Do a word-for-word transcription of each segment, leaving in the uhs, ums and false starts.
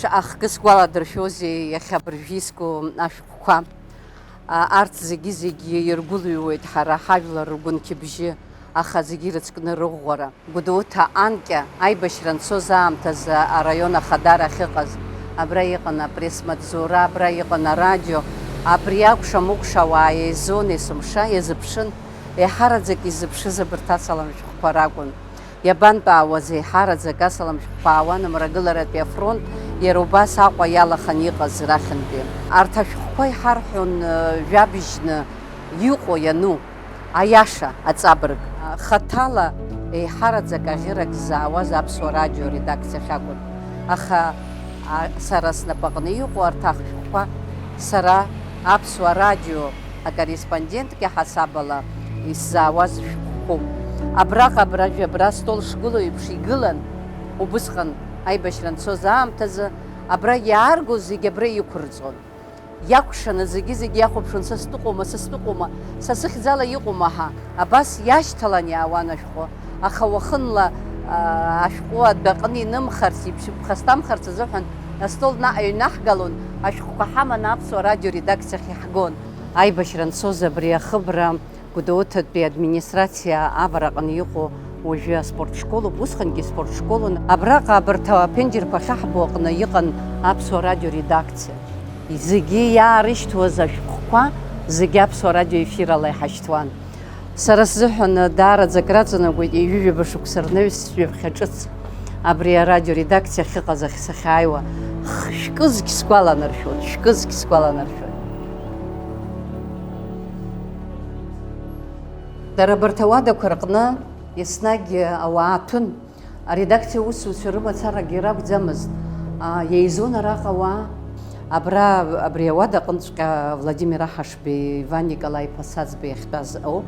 Ахкы сгәаладыршәозеи иахьа абыржәы иску ашәҟәқәа? А, арҭ зегьы-зегьы иргәылҩуеит ҳара ҳажәлар ргәынқьбжьы, аха зегьы ирыцкны рыӷәӷәара. Гәдоуҭа анкьа аибашьра анцоз аамҭазы араион ахадара ахьыҟаз, абра иҟан апресс-маҵзура, абра иҟан арадио, абри акәша-мыкәша ауаа еизон, есымша иазыԥшын, еиҳараӡак изыԥшыз абарҭ асалам шәҟәқәа ракәын. Иабантәаауаз еиҳараӡак асалам шәҟәқәа аауан Мрагыларатәи афронт, иара убас Аҟәа иалаханы иҟаз рахьынтәи. Арҭ ашәҟәқәа иҳарҳәон, э, жәабжьны иҟоу иану, аиаша аҵабырг. Хаҭала еиҳараӡак аӷьырак ззаауаз Аԥсуа радио редакциахь акәын. Аха, а, сара снапаҟны иҟоу арҭ ашәҟәқәа сара Аԥсуа радио акорреспондентк иаҳасаб ала исзаауаз шәҟәқәоуп. Абраҟа абра жәабра астол шгылоу еиԥш игылан, убысҟан аибашьра анцоз аамҭазы абра иааргоз зегь абра иқәырҵон. Иакәшаны зегьы-зегь иахәаԥшуан, са стәыҟоума, са стәыҟоума, са сыхьӡала иҟоума ҳәа. Абас иашьҭалан иаауан ашәҟәы, аха уахынла, аа, ашәҟәы адәаҟны инымхарц, иԥшьыԥхасҭамхарц азыҳәан астол наҟ иҩнаҳгалон, ашәҟәқәа ҳаманы Аԥсуа радио редакциахь иаҳгон. Аибашьра анцоз абри ахыбра Гәдоуҭатәи администрациа авараҟны иҟоу уажәы аспорт школуп, усҟангьы спорт школун. Абраҟа абарҭ аԥенџьырқәа ахьаҳбо аҟны иҟан Аԥсуа радио редакциа. Зегьы иаарышьҭуаз ашәҟәқәа зегьы Аԥсуа радио ефирала иҳашьҭуан. Сара сзыҳәан даараӡа акраҵанакуеит ҩажәа шықәса рнаҩс ҩаԥхьа ҿыц абри арадио редакциа ахьыҟаз ахь сахьааиуа. Х-, шәкызқь сгәаланаршәоит, шәкызқь сгәаланаршәоит. Дара абарҭ ауадақәа рҟны еснагь ауаа ҭәын. Аредакциа аусзуҩцәа рымацарагьы ракәӡамызт, аа, еизон араҟа ауаа. Абра, абри ауада аҟынҵәҟьа Владимир Аҳашбеи, Иван Николаи-иԥа Саӡбеи ахьтәаз ауп.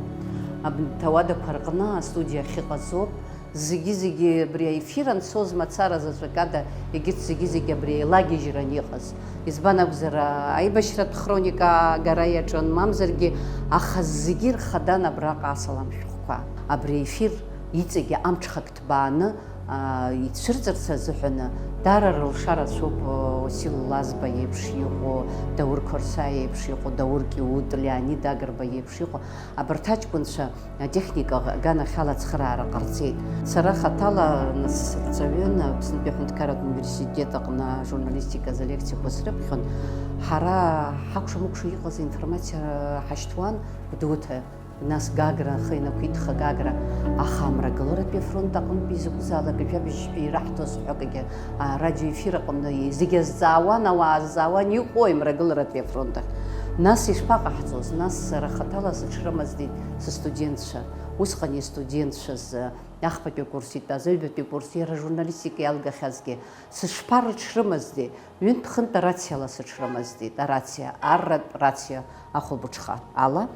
Абарҭ ауадақәа рҟны астудиа ахьыҟаз ауп. Зегьы-зегьы абри аефир анцоз мацара заҵәык ада, егьырҭ зегьы-зегьы абри еилагьежьран иҟаз. Избан акәзар, аибашьратә хроника агара иаҿын, мамзаргьы, аха зегьы рхадан абраҟа асалам шәҟәқәа. Абри аефир иҵегьы амҽхак ҭбааны, аа, ицәырҵырц азыҳәаны даара рылшара цәоуп, Уасил Лазба иеиԥш иҟоу, Даур Қорсаиа иеиԥш иҟоу, Даур Киут, Леонид Агрба иеиԥш иҟоу, абарҭ аҷкәынцәа атехника аганахьала ацхыраара ҟарҵеит. Сара хаҭала нас сырҵаҩын, Аԥснытәи аҳәынҭқарратә университет аҟны ажурналистиказы алекциақәа срыԥхьон. Ҳара ҳакәша-мыкәша иҟаз аинформациа ҳашьҭуан Гәдоуҭа. Нас Гагра, ахы инақәиҭха Гагра, аха Амрагыларатәи афронт аҟынтәи изакәызаалак жәабжь ҳәа ираҳҭоз ҳәа акгьы, а, радиоефир аҟны зегь азҵаауан, ауаа азҵаауан, иҟои Амрагыларатәи афронт ахь? Нас ишԥаҟаҳҵоз? Нас сара хаҭала сыҽрымаздеит сыстудентцәа, усҟан истудентцәаз, ахԥатәи акурс итәаз, аҩбатәи акурс, иара ажурналистика иалгахьазгьы, сышԥарыҽрымаздеи? Ҩынтә-хынтә арациала сыҽрымаздеит, арациа, арратә рациа ахәылбыҽха ала,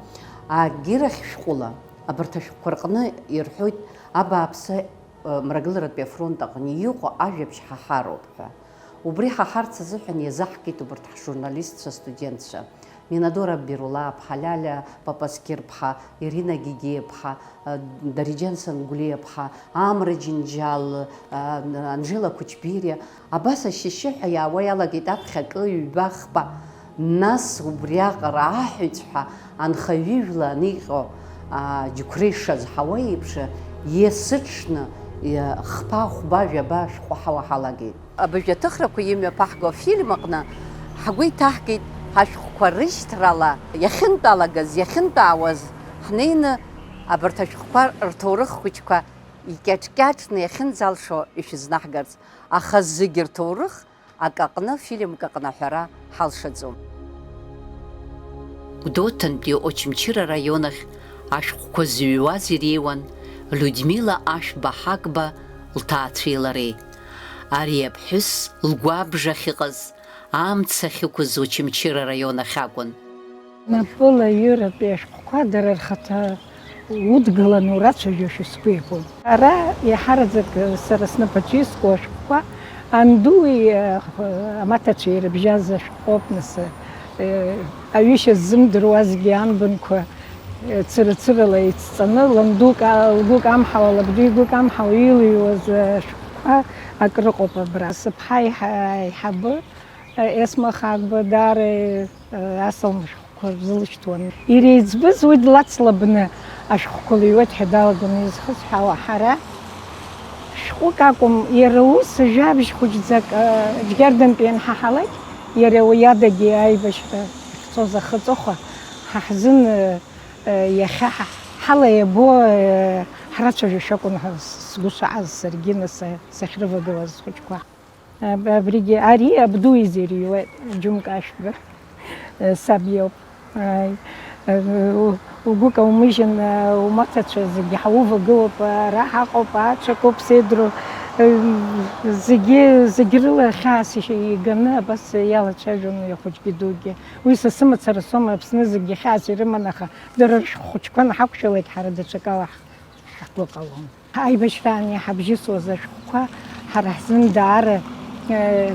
агьырахь шәҟәыла, абарҭ ашәҟәқәа рҟны ирҳәоит, абааԥсы, э, Мрагыларатәи афронт аҟны иҟоу ажәабжь ҳаҳароуп ҳәа. Убри ҳаҳарц азыҳәан иазаҳкит убарҭ ҳжурналистцәа, студентцәа, Минадора Берулаԥҳа, Лиалиа Папаскирԥҳа, Ирина Гигиаԥҳа, Дариџьан Сангәлиаԥҳа, Амра Џьынџьал, Анжела Кучбириа, абас ашьшьыҳәа иаауа иалагеит аԥхьа акы, ҩба, хԥа. Нас убриаҟара аҳәиҵәҳәа анхаҩыжәла аниҟьо, Џьықәреи шазҳауа еиԥш, есыҽны, хԥа, хәба, жәаба ашәҟәы ҳауа ҳалагеит. Абыржә аҭыхрақәа имҩаԥаҳго афильм аҟны ҳгәы иҭаҳгеит ҳашәҟәқәа рышьҭрала иахьынтәалагаз, иахьынтәаауаз ҳнеины абарҭ ашәҟәқәа рҭоурых хәыҷқәа икьаҿ-кьаҿны иахьынӡалшо ишәызнаҳгарц, аха зегь рҭоурых акы аҟны, фильмк аҟны аҳәара ҳалшаӡом. Гәдоуҭантәи Очамчыра араион ахь ашәҟәқәа зыҩуаз иреиуан Людмила Ашәба Ҳагба лҭаацәеи лареи. Ари аԥҳәыс лгәабжа ахьыҟаз, амца ахьықәыз Очамчыра араион ахь акәын. Напыла аҩыратәи ашәҟәқәа дара рхаҭа удгыланы урацәажәошәа сгәы иабон. Ара иаҳараӡак сара снапаҿы иску ашәҟәқәа андуи, э, амаҭацәеи ирыбжьаз ашәҟәоуп, нас, э, аҩышьа ззымдыруазгьы анбанқәа, э, цыра-цырала ицҵаны, ланду ка-, лгәы камҳауа, лабду игәы камҳауа илыҩуаз, э, ашәҟәқәа. Акрыҟоуп абра. Сыԥҳа аиҳабы, Есма Хагба, даара асалам шәҟәқәа рзылшьҭуан. Иреиҵбыз уи длацлабны ашәҟәқәа лыҩуеит ҳәа далагон изхысҳәаауа. Ҳара шәҟәык акәым, иара ус жәабжь хәыҷӡак, џьгьардантәи ианҳаҳалак, иара уи адагьы аибашьра ахьцоз ахы аҵыхәа ҳа ҳзын, иахьа ҳа, ҳала иабо, ҳрацәажәошәа акәын ҳәа сгәы шааз саргьы нас сахьрывагылаз схәыҷқәа. Аб-, абригьы, ари абду изыриуеит, џьумка ашәба, саб иоуп. Ааи, у-, угәы каумыжьын, умаҭацәа зегьы ҳаувагылоуп, ара ҳаҟоуп, аҽакуп, сеидру, зегьы, зегь рыла хьаас ишьа-, иганы абас иалацәажәон ихәыҷгьы дугьы. Уи са сымацара соума, Аԥсны зегьы хьаас ирыман, аха дара рхәыҷқәа анҳақәшәалак ҳара даҽакала ҳ-, ҳгәы ҟалон. Аибашьраан иҳабжьысуаз ашәҟәқәа ҳара ҳзын даара, э,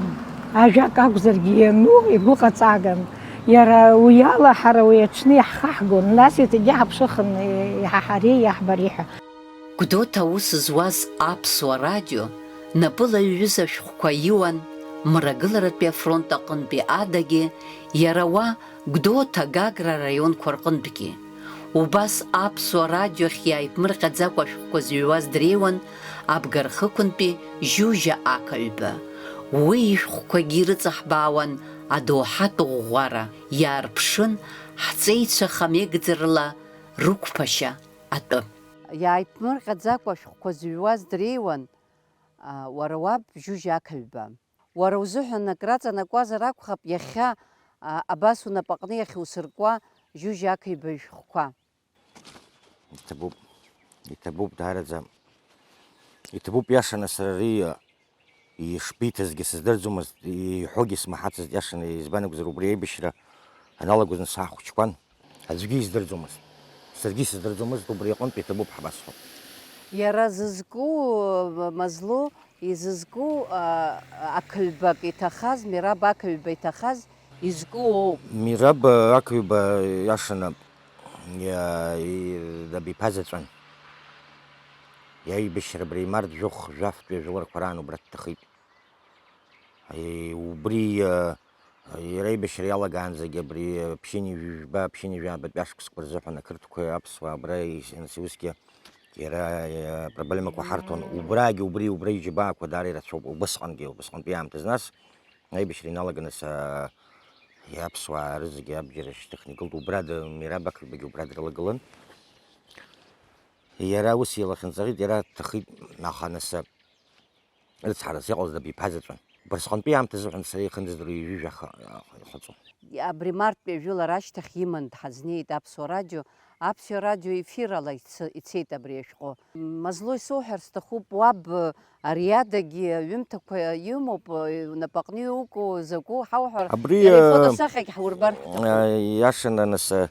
ажәак акәзаргьы иану игәыҟаҵаган. Иара уи ала ҳара уи аҽны иаҳхаҳгон, нас еиҭагьы ҳаԥшыхын, э, иҳаҳари иаҳбари ҳәа. Гәдоуҭа аус зуаз Аԥсуа радио напыла иҩыз ашәҟәқәа иуан Мрагыларатәи афронт аҟынтәи адагьы, иара уа Гәдоуҭа, Гагра араионқәа рҟынтәгьы. Убас Аԥсуа радио ахь иааиԥмырҟьаӡакәа ашәҟәқәа зыҩуаз дреиуан Абгар Хықәынтәи Жьужьа Ақаҩба. Уи ишәҟәқәагьы ирыҵаҳбаауан адоуҳатә ӷәӷәара, иаарԥшын ҳҵеицәа хамеигӡарала рықәԥашьа атәы. Иааиԥмырҟьаӡакәа ашәҟәқәа зыҩуаз дреиуан, а, уара уаб Жьужьа Ақаҩба. Уара узыҳәан ак раҵанакуазар акәхап, иахьа, а, абас унапаҟны иахьусыркуа Жьужьа Ақаҩба ишәҟәқәа. Иҭабуп, иҭабуп, даараӡа иҭабуп, иашаны сара ари, а, ишбиҭазгьы сыздырӡомызт, иҳәогьы смаҳацызт, иашаны, избан акәзар, убри аибашьра аналагоз саахәыҷқәан. Аӡәгьы издырӡомызт. Саргьы исыздырӡомызт, убри аҟынтә иҭабуп ҳабасҳәап. Иара зызку, Мазлоу, изызку, а, Ақаҩбак иҭахаз, Мераб Ақаҩба иҭахаз, изку уоуп. Мераб Ақаҩба иашаны иа-, и-, дабиԥазаҵәын. Иаибашьра абри март жәохә жәафтәи ажәларқәа раан убра дҭахеит. Е, убри, э, иара аибашьра иалагаанӡагьы абри, э, ԥшьынҩажәи жәба, ԥшьынҩажәи аабатәи ашықәсқәа рзыҳәан ақырҭқәеи аԥсуаа абра ис-, нас усгьы иара, э, проблемақәа ҳарҭон. Убрагьы убри, убра иџьабаақәа даара ирацәоуп. Убысҟангьы, убысҟантәи аамҭазы нас аибашьра иналаганы са-, аԥсуаа рызегьы абџьар шьҭыхны игылт. Убра д-, Мераб Ақаҩбагьы убра дрылагылан. Иара ус илахьынҵахеит, иара дҭахеит, аха нас рыцҳарас иҟалаз дабиԥазаҵәын. Убасҟантәи аамҭазыҳәан сара ихындыздыруа ҩажәи жәаха ихыҵуан. Абри марттәи ажәылара ашьҭахь иман дҳазнеит Аԥсуа радио. Аԥсуа радио ефирала иц-, ицеит абри ашәҟәы. Мазлоу, исоуҳәар сҭахуп, уаб ариадагьы аҩымҭақәа имоуп, унапаҟны иуку закәу ҳауҳәар, абри, иара э, ифотосахьагь ҳурбар ҳҭахуп. Э, иашаны, нас, э,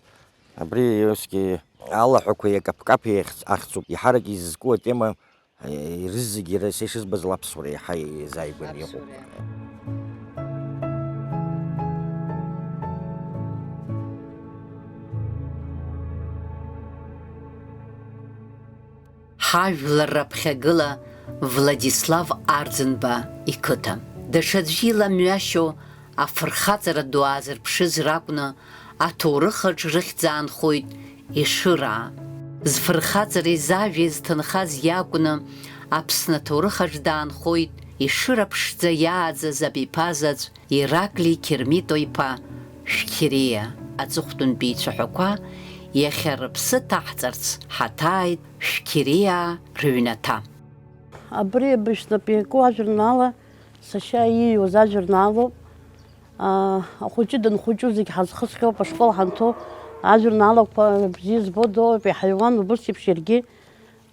абри усгьы алаҳәақәа иакаԥкаԥ иахь-, ахьӡуп. Иҳарак изызку атема Рызегьы, са ишызбаз ала аԥсуара иаҳа еизааигәаны иҟоуп. Ҳажәлар раԥхьагыла Владислав Арӡынба иқыҭа. Даҽаӡәы иламҩашьо афырхаҵара ду аазырԥшыз ракәны аҭоурыхаҿ рыхьӡ аанхоит Ешыраа. Зфырхаҵареи зажәеи зҭынхаз иакәны Аԥсны аҭоурыхаҿ даанхоит Ешыра ԥшӡа иааӡаз абиԥазаҵә Ираклий Кирмито-иԥа Шәқьериа. Аҵыхәтәантәи ицәаҳәақәа иахьа рыԥсы ҭаҳҵарц ҳаҭааит Шәқьериаа рыҩнаҭа. Абри абыжьнатә иаку ажурнала сашьа ииҩуаз ажурналуп. Аа, ахәыҷы данхәыҷу зегь ҳазхысхьоуп, ашкол ҳанҭоу ажурналақәа бзиа збо дууп, иҳаҩуан убыс еиԥш иаргьы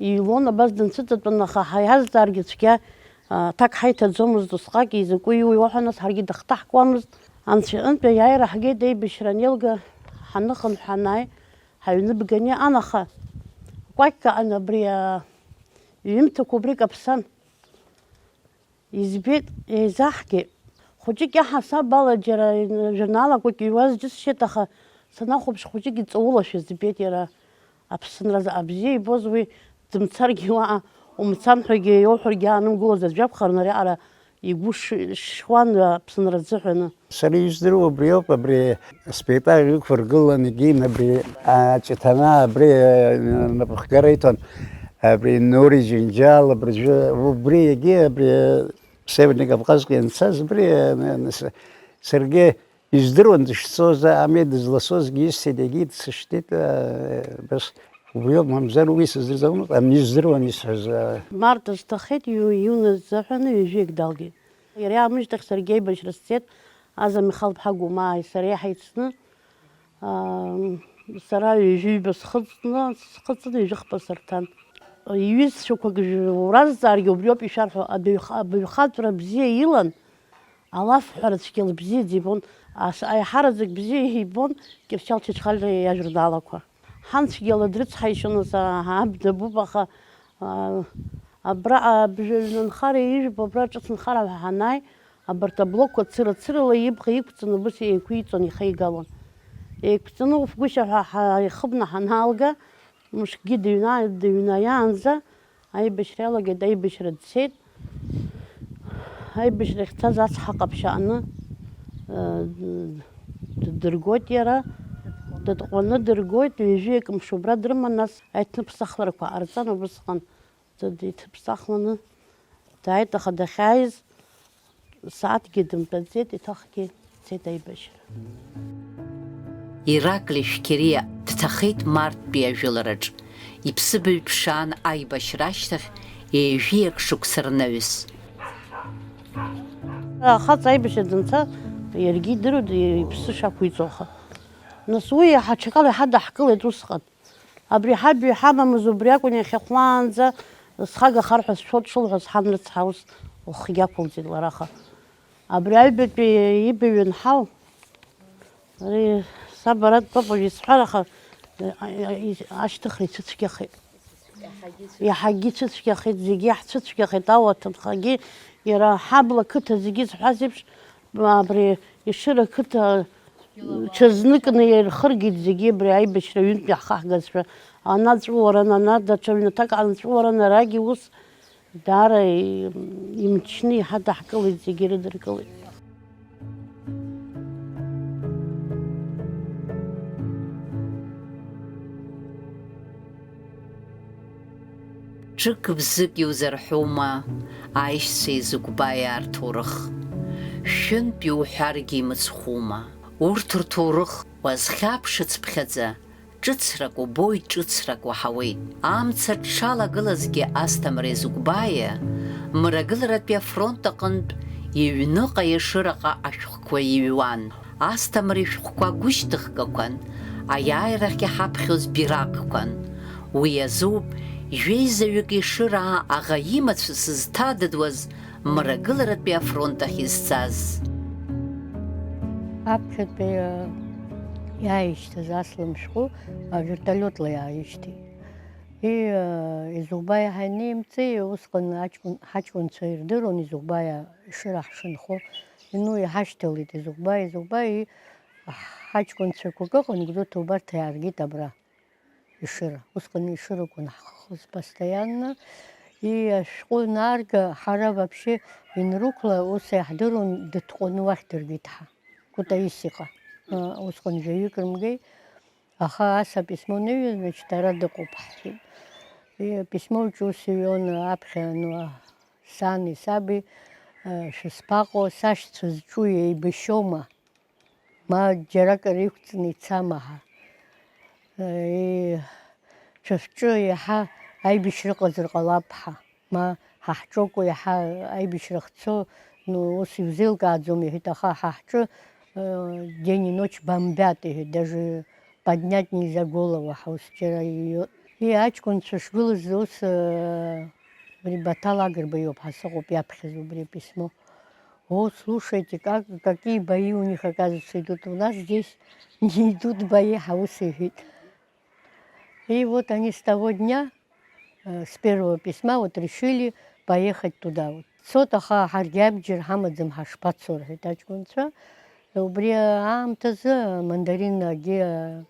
иҩлон, абас дынцәыҵатәан, аха ҳаиазҵааргьы цәгьа, аа, аҭак ҳаиҭаӡомызт усҟак, изакәи иуҩуа ҳәа нас ҳаргьы дахҭаҳкуамызт. Анцәа иҟынтә аиааира ҳгеит, аибашьра анеилга ҳаныхынҳә ҳанааи, ҳаҩны бганы иҟан, аха кәакьк аҟны абри, аа, иҩымҭақәа убри каԥсан. Избеит, еизаҳгеит. Хәыҷык иаҳасаб ала џьара журналақәак иҩуаз џьысшьеит, аха санахәаԥш, хәыҷык иҵаулашәа збеит иара. Аԥсынра заҟа бзиа ибоз уи, дымцаргьы уаҟа Умцан ҳәагьы иоуҳәаргьы аанымгылоз аӡә акәхарын, ари аҟара игәы ш-, шьуан Аԥсынра азыҳәаны. Сара издыруа убриоуп, абри аспектакль ықәыргылан, егьин абри аҷыҭанаа абри, э, напхгара иҭон, абри Нури Џьынџьал, абыржәы, убри егьи абри, э, Северный Кавказҟа ианцаз, убри, э, н-, н-, с-, саргьы издыруан дышцоз, ами дызласозгьы исҭеит, егьи дсышьҭит, э, бас убриоуп, мамзар уи сыздырӡом, ами издыруан исҳәаз, э. Март дысҭахеит, иу-, иуны азыҳәаны ҩажәиак далгеит. Иара иаамышьҭахь саргьы аибашьра сцеит, Аза Михал-ԥҳа Гәымааи сареи ҳаицны, аа, сара ҩажәи ҩба схыҵны, схыҵны ҩажәи хԥа сырҭан. Иҩызцәақәак уразҵааргьы убриоуп ишәарҳәо, абаҩх-, абаҩхатәра бзиа илан, алафҳәара цәгьала бзиаӡа ибон, ас-, аиҳараӡак бзиа ибон Кьыршьал Чачхалиа иажәурналқәа. Ҳан цәгьала дрыцҳаишьон, ас, аа, аб дабуп, аха, аа, абра абжаҩ нынхара ижәбо, абра ҿыц нхара ҳәа ҳанааи, абарҭ аблокқәа цыра-цырала ибӷа иқәҵаны убыс еиқәиҵон, ихеигалон. Еиқәҵаны уфгәышьа ҳәа ҳа-, ихыбны ҳанаалга, мышкгьы дыҩна-, дыҩнаиаанӡа, аибашьра иалагеит, аибашьра дцеит. Аибашьрахь дцаз ацҳа ҟаԥшь аҟны, э, ддыргоит иара, дытҟәаны дыргоит, ҩажәи акы мшы убра дрыман, нас аиҭныԥсахларақәа ҟарҵан, убысҟан д-, диҭыԥсахланы дааит, аха дахьааиз сааҭгьы дымтәаӡеит, еиҭахгьы дцеит аибашьра. Ираклиа Шәқьариа дҭахеит Марттәи ажәылараҿ. Иԥсыбаҩ дԥшаан аибашьра ашьҭахь ҩажәиак шықәса рнаҩс. Ахаҵа аибашьра данца, иаргьы идыруеит иԥсы шақәиҵо, аха. Нас уи иаҳа аҽакала иҳадаҳкылеит усҟан. Абри ҳабҩа иҳамамыз убри акәын иахьахәлаанӡа, схагахар ҳәа сшәоит шылҳәаз ҳан рыцҳа ус лхгьы ақәылҵеит лара, аха абри аҩбатәи ибаҩ анҳау, ари саб ара дтәоуп уажә исҳәар, аха, э, э, э, ашьҭыхра ицәыцәгьахеит. Иаҳагьы ицәыцәгьахеит, зегьы иаҳцәыцәгьахеит, ауа аҭынхагьы, иара ҳабла қыҭа зегьы зҳәаз еиԥш, абри Ешыра қыҭа ҽазныкны ирхыргеит зегьы абри аибашьра ҩынтә иаҳхаҳгазшәа, ана ҵәыуаран, ана даҽа ҩнаҭак анаҵәыуаран, арагьы ус даара и-, имчны иҳадаҳкылеит, зегьы ирыдыркылеит. Ҿык-бзык иузарҳәома аишьцәа изыгәбаиаа рҭоурых? Шәынтә иуҳәаргьы имыцхәума? Урҭ рҭоурых уазхьаԥшыцыԥхьаӡа, ҿыцрак убоит, ҿыцрак уаҳауеит. Амца дшалагылазгьы Асҭамыр Езыгәбаиа Мрагыларатәи афронт аҟынтә иҩныҟа Ешыраҟа ашәҟәқәа иҩуан. Асҭамыр ишәҟәқәа гәышьҭыхгақәан, аиааирахь иҳаԥхьоз бираҟқәан. Уи азоуп жәеизаҩык Ешыраа аӷа имацәыс зҭадыдуаз Мрагыларатәи афронт ахь изцаз. Аԥхьатәи, э, иааишьҭыз аслым шәҟәы, э, вертолиотла иааишьҭит. И, э, Езыгәбаиа ҳанеимҵеи, усҟан аҷкәын, ҳаҷкәынцәа ирдыруан Езыгәбаиа Ешыра ҳшынхо. Ну, иҳашьҭалеит Езыгәбаиа, Езыгәбаиа, и, ҳаҷкәынцәақәак ыҟан, Гәдоуҭа убарҭ иааргеит абра. Ешыра. Усҟан Ешыра акәын ҳхыз постоянно. И ашәҟәы анаарга, ҳара вообще инрықәла, ус иаҳдыруан дытҟәаны уахь дыргеит ҳа. Кутаисиҟа. А, усҟан жәаҩык рымгеи. Аха ас аписьмо ныҩуа, значит, ара дыҟоуп ҳҳәеит. И аписьмоаҿ ус иҩуан аԥхьа, ну, а, сани саби, а, шәысԥаҟо, сашьцәа зҿу еибашьоума? Ма џьаракыр иқәҵны ицама ҳәа. Е, шәа шәҿы иаҳа аибашьра ыҟазар ҟалап ҳәа. Ма ҳа ҳҿоуп иаҳа аибашьра ахьцо, ну, ус иузеилкааӡом, иҳәеит, аха ҳа ҳҿы, э, день и ночь бомбят, иҳәеит, даже поднять нельзя голову, ҳа ус џьара ииот. И аҷкәынцәа шгылаз ус, э, убри Баҭал Агрба иоуп ҳа сыҟоуп иаԥхьаз убри аписьмо. О, слушайте, как, какие бои у них, оказывается, идут. У нас здесь не идут бои, ҳа ус иҳәеит. И вот они с того дня, э, с первого письма вот решили поехать туда вот. Цот, аха ҳаргьы абџьар ҳамаӡам, ҳашԥацо, рҳәеит аҷкәынцәа. Убри аамҭазы амандаринагьы, э,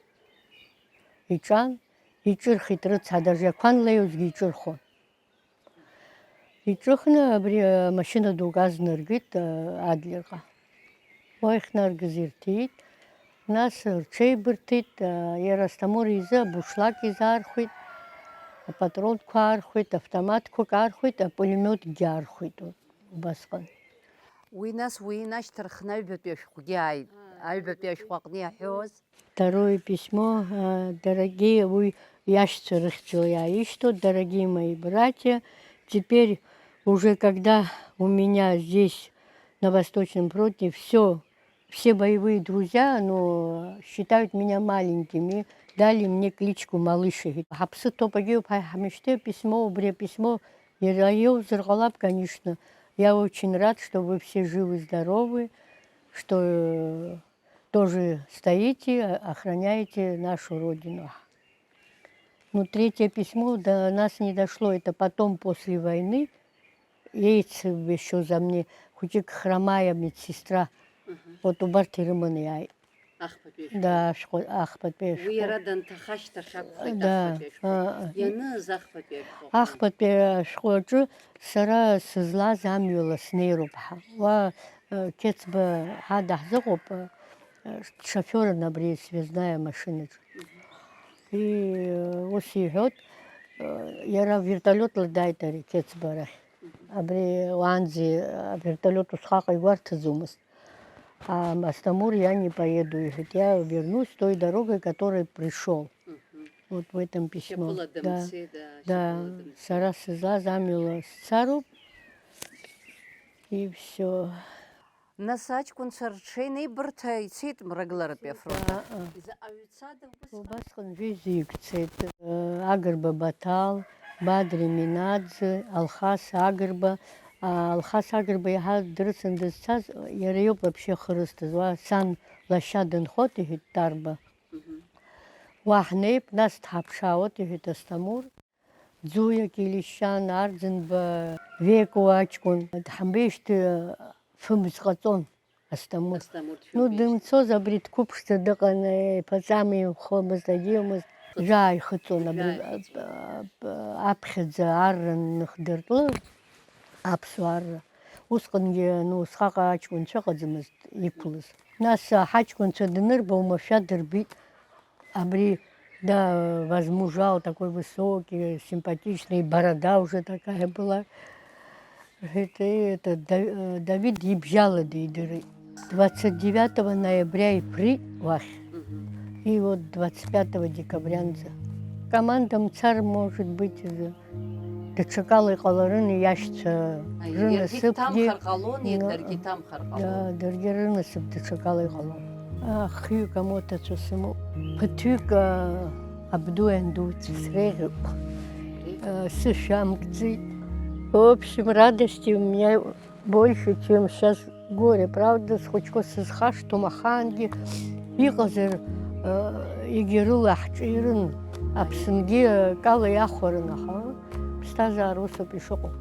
иҿан, иҿырхит рыцҳа, даже ақәа анлеиозгьы иҿырхон. Иҿыхны абри амашьына дук азнаргеит, а, Адлерҟа. Уа ихьнаргаз ирҭеит, нас рҽеибырҭеит, а, иара Асҭамыр изы абушлак изаархәеит, апатронқәа аархәеит, автоматқәак аархәеит, апулемиотгьы аархәеит убасҟан. Уи нас уи инашьҭарххны аҩбатәи ашәҟәгьы ааит. Аҩбатәи ашәҟәы аҟны иаҳәоз. Второе письмо, а, дорогие, уи иашьцәа рыхьӡала иааишьҭоуп, дорогие мои братья, теперь уже когда у меня здесь, на Восточном фронте, всё, все боевые друзья, ну, считают меня маленьким и дали мне кличку Малыш. Ҳаԥсы ҭоуп, агьоуп, ҳа иҳамышьҭеи аписьмо, убри аписьмо иара иоузар ҟалап, конечно. Я очень рад, что вы все живы-здоровы, что, э, тоже стоите, охраняете нашу Родину. Ну, третье письмо до нас не дошло, это потом, после войны, Ейцев ещё за мне, хәыҷык хромая медсестра. Мгм. Вот убарҭ ирыманы иааит. Ахԥатәи ашәҟәы. Да, ашәҟәы, ахԥатәи ашәҟәы. Уи иара данҭаха ашьҭахь акәхеит. Да, ахԥатәи ашәҟәы. А, а. Ианыз ахԥатәи ашәҟәы. Ахԥатәи ашәҟәы аҿы сара сызлаз амҩала снеироуп ҳа. Уа, э, Қьецба ҳа даҳзыҟоуп, э, шофёрын абри связная машинаҿ. Мгм. И, э, ус иҳәоит, э, иара вертолиотла дааит ари Қьецба арахь. Мгм. Абри уаанӡа авертолиот усҟак игәарҭаӡомызт. А Астамур, я не поеду, иҳәеит, я вернусь той дорогой, которой пришёл. Мгм. Вот в этом письмо. Шьапыла дымцеит, да, да, шьапыла дымцеит. Сара сызлаз амҩала сцароуп. И всё. Нас аҷкәынцәа рҽеинеибырҭа ицеит Мрагыларатәи афронт ахь. Аҟа. Изаҟаҩ цада убысҟан? Убасҟан жәеизаҩык цеит. Агрба Баҭал, Бадра Минаӡе, Алхас Агрба. А, Алхас Агрба иаҳа дрыцын дызцаз, иара иоуп вообще ахы рызҭаз. Уа сан лашьа дынхоит, иҳәеит, Тарба. Мгм. Уа ҳнеип, нас дҳаԥшаауеит, иҳәеит Асҭамур. Ӡуиа Килишьан, Арӡынба Веко аҷкәын, дҳамбеижьҭеи фымз ҟаҵон Асҭамыр. Асҭамыр. Ну, дшәымбеижьҭеи дымцоз, абри дқәыԥшӡа дыҟан, иԥаҵа амихуамызт, агьиумызт, жәаа ихыҵуан, абри, жәаа ихыҵуан. А, а, аԥхьаӡа арра ныхдыртлы, аԥсуа арра. Усҟангьы, ну, усҟаҟа аҷкәынцәа ыҟаӡамызт иқәлаз. Нас ҳаҷкәынцәа данырба, уамашәа дырбеит. Абри, да, возмужал, такой высокий, симпатичный, борода уже такая была. Говорит, «Э, это Да-, э, Давид ибжьала дидырит». Двадцать девятого ноября иԥрит уахь. Мгм. И вот двадцать пятого декабрянӡа. Команда мцар, может быть, э, Даҽакала иҟаларын иашьцәа. Аи, иаргьы рынасыԥгьы, иҭамхар ҟалон, иа-, даргьы иҭамхар ҟалон. Да, даргьы рынасыԥ даҽакала иҟалон. А, хҩык амоҭацәа сымоуп. Ԥыҭҩык, а, абду ианду среиӷьуп. А, сышәамкӡеит. В общем, радости у меня больше, чем щас горе, правда, схәыҷқәа сызхашҭуам, ахаангьы иҟазар, э, егьа рыла ҳҿы ирын, Аԥсынгьы акала иахәарын, аха ԥсҭазаара усоуп ишыҟоу.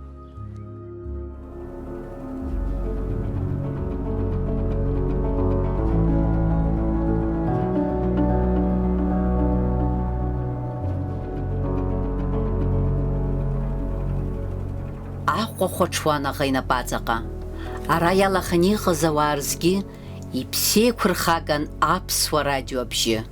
Аҟәа хәаҽуан аӷа инапаҵаҟа. Ара иалаханы иҟаз ауаа рзгьы иԥсеиқәырхаган Аԥсуа радио абжьы.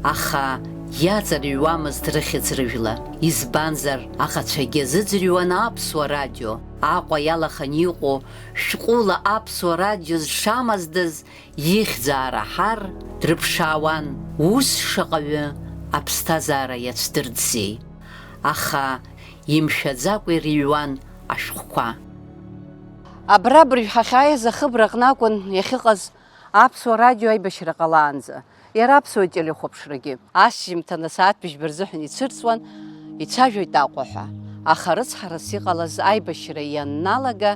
Аха иаҵырҩуамызт рыхьӡ-рыжәла, избанзар, аӷацәагьы азыӡырҩуан Аԥсуа радио. Аҟәа иалаханы иҟоу шәҟәыла Аԥсуа радио зҽамаздаз, ихьӡ аараҳар, дрыԥшаауан, ус шаҟаҩы аԥсҭазаара иацәдырӡзеи. Аха имшәаӡакәа ирыҩуан ашәҟәқәа. Абра абыржә ҳахьааиз ахыбраҟны акәын иахьыҟаз Аԥсуа радио аибашьра ҟалаанӡа, иара аԥсуа телехәаԥшрагьы. Ашьжьымҭан асааҭ быжьба рзыҳәан ицәырҵуан, ицәажәоит Аҟәа ҳәа. Аха рыцҳарас иҟалаз аибашьра ианналага,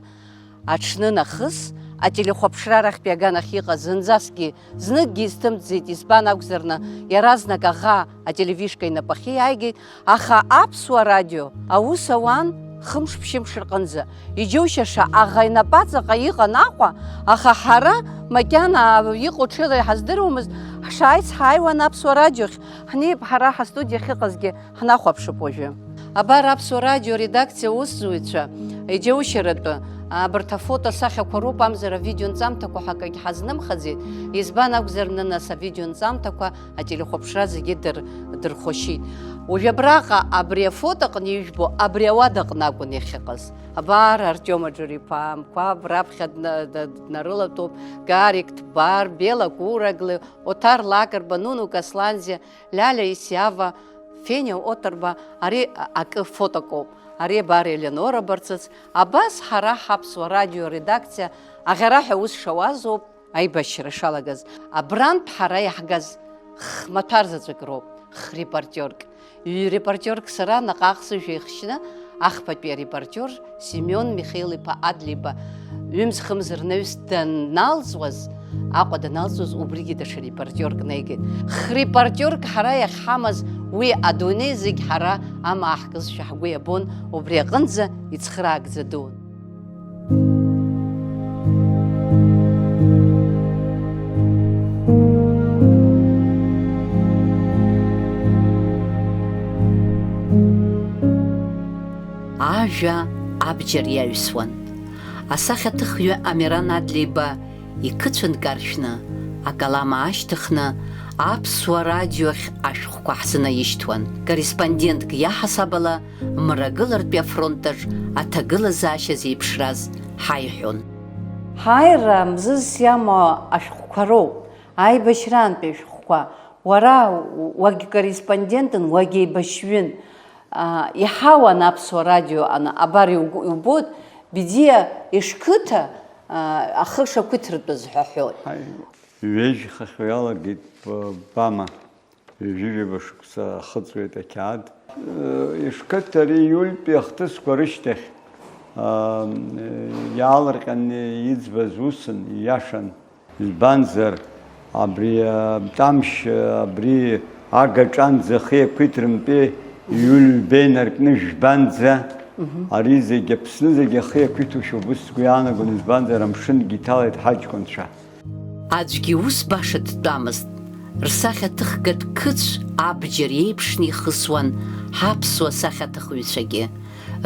аҽны нахыс, ателехәаԥшра рахьтәи аганахь иҟаз зынӡаскгьы, зныкгьы изҭымҵӡеит, избан акәзарны, иаразнак аӷа ателевишка инапахьы иааигеит, аха Аԥсуа радио аус ауан хымш-ԥшьымш рҟынӡа. Иџьоушьаша аӷа инапаҵаҟа иҟан Аҟәа, аха ҳара макьана иҟоу ҽыла иҳаздыруамызт, ҳшааиц ҳааиуан Аԥсуа радиохь, ҳнеип ҳара ҳастудиа ахьыҟазгьы, ҳнахәаԥшып уажәы. Абар Аԥсуа радио аредакциа аусзуҩцәа, Иџьоушьаратәы, абарҭ афотосахьақәа роуп, амзар авидеонҵамҭақәа ҳәа акагь ҳазнымхаӡеит. Избан акәзар, нанас авидеонҵамҭақәа ателехәаԥшра зегьы дыр-, дырхәашьит. Уажә абраҟа абри афотоҟны ижәбо абри ауадаҟны акәын иахьыҟаз. Абар, Артиом Аџыр-иԥа Амқәаб раԥхьа дна-, дна-, днарылатәоуп, Гарик Ҭбар, Бела Кураглы, Оҭар Лакрба, Нуну Касланӡиа, Лиалиа Исиава, Фениа Оҭырба, ари акы фотокоуп. Ари абар Елеонора Барцыц. Абас ҳара ҳаԥсуа радио аредакциа аӷьараҳәа аус шауаз ауп аибашьра шалагаз. Абрантә ҳара иаҳгаз х-маҭәар заҵәык роуп, х-репортерк. Ҩ-репортерк сара наҟ-ааҟ сыжәҩа ихшьны, ахԥатәи арепортер Семион Михаил-иԥа Адлеиба ҩымз-хымз рнаҩс даналҵуаз, Аҟәа даналҵуаз, убригьы даҽа репортерк наигеит. Х-репортерк ҳара иахьҳамаз, уи адунеи зегь ҳара амаа ҳкызшәа ҳгәы иабон, убри аҟынӡа ицхыраагӡа дуун. Ажәа абџьар иаҩсуан. Асахьаҭыхҩы Амиран Адлеиба иқыцәынкаршәны, акалам аашьҭыхны, Аԥсуа радио ахь ашәҟәқәа ҳзынаишьҭуан. Корреспондентк иаҳасаб ала, Мрагылартәи афронт аҿ аҭагылазаашьа зеиԥшраз ҳаиҳәон. Ҳааира мзызс иамоу ашәҟәқәа роуп, аибашьраантәи ашәҟәқәа. Уара уагь корреспондентын, уагь еибашьҩын. А, иҳауан Аԥсуа радио ан-, абар иугәы-, иубоит, Бедиа Ешқыҭа, а, ахы шақәиҭыртәыз ҳәа ҳҳәоит. Ҳаи, ҩежь хахьы иалагеит, б-, бама. Ҩажәи жәаба шықәса ахыҵуеит ақьаад. Ешқыҭ ари июльтәи ахҭысқәа рышьҭахь, аа, иаалырҟьаны иӡбаз усын, ииашан. Избанзар, абри, а, Тәамшь, а, абри агаҿанӡа ахы иақәиҭрымтәи июль ҩба инаркны жәбанӡа, мгм, ари зегь Аԥсны зегь ахы иақәиҭушәа убыс сгәы иаанагон, избанзар, амшынгьы иҭалеит ҳаҷкәынцәа. Аӡәгьы ус баша дтәамызт. Рсахьаҭыхгатә қыцә абџьар еиԥшны ихысуан ҳаԥсуа сахьаҭыхҩцәагьы.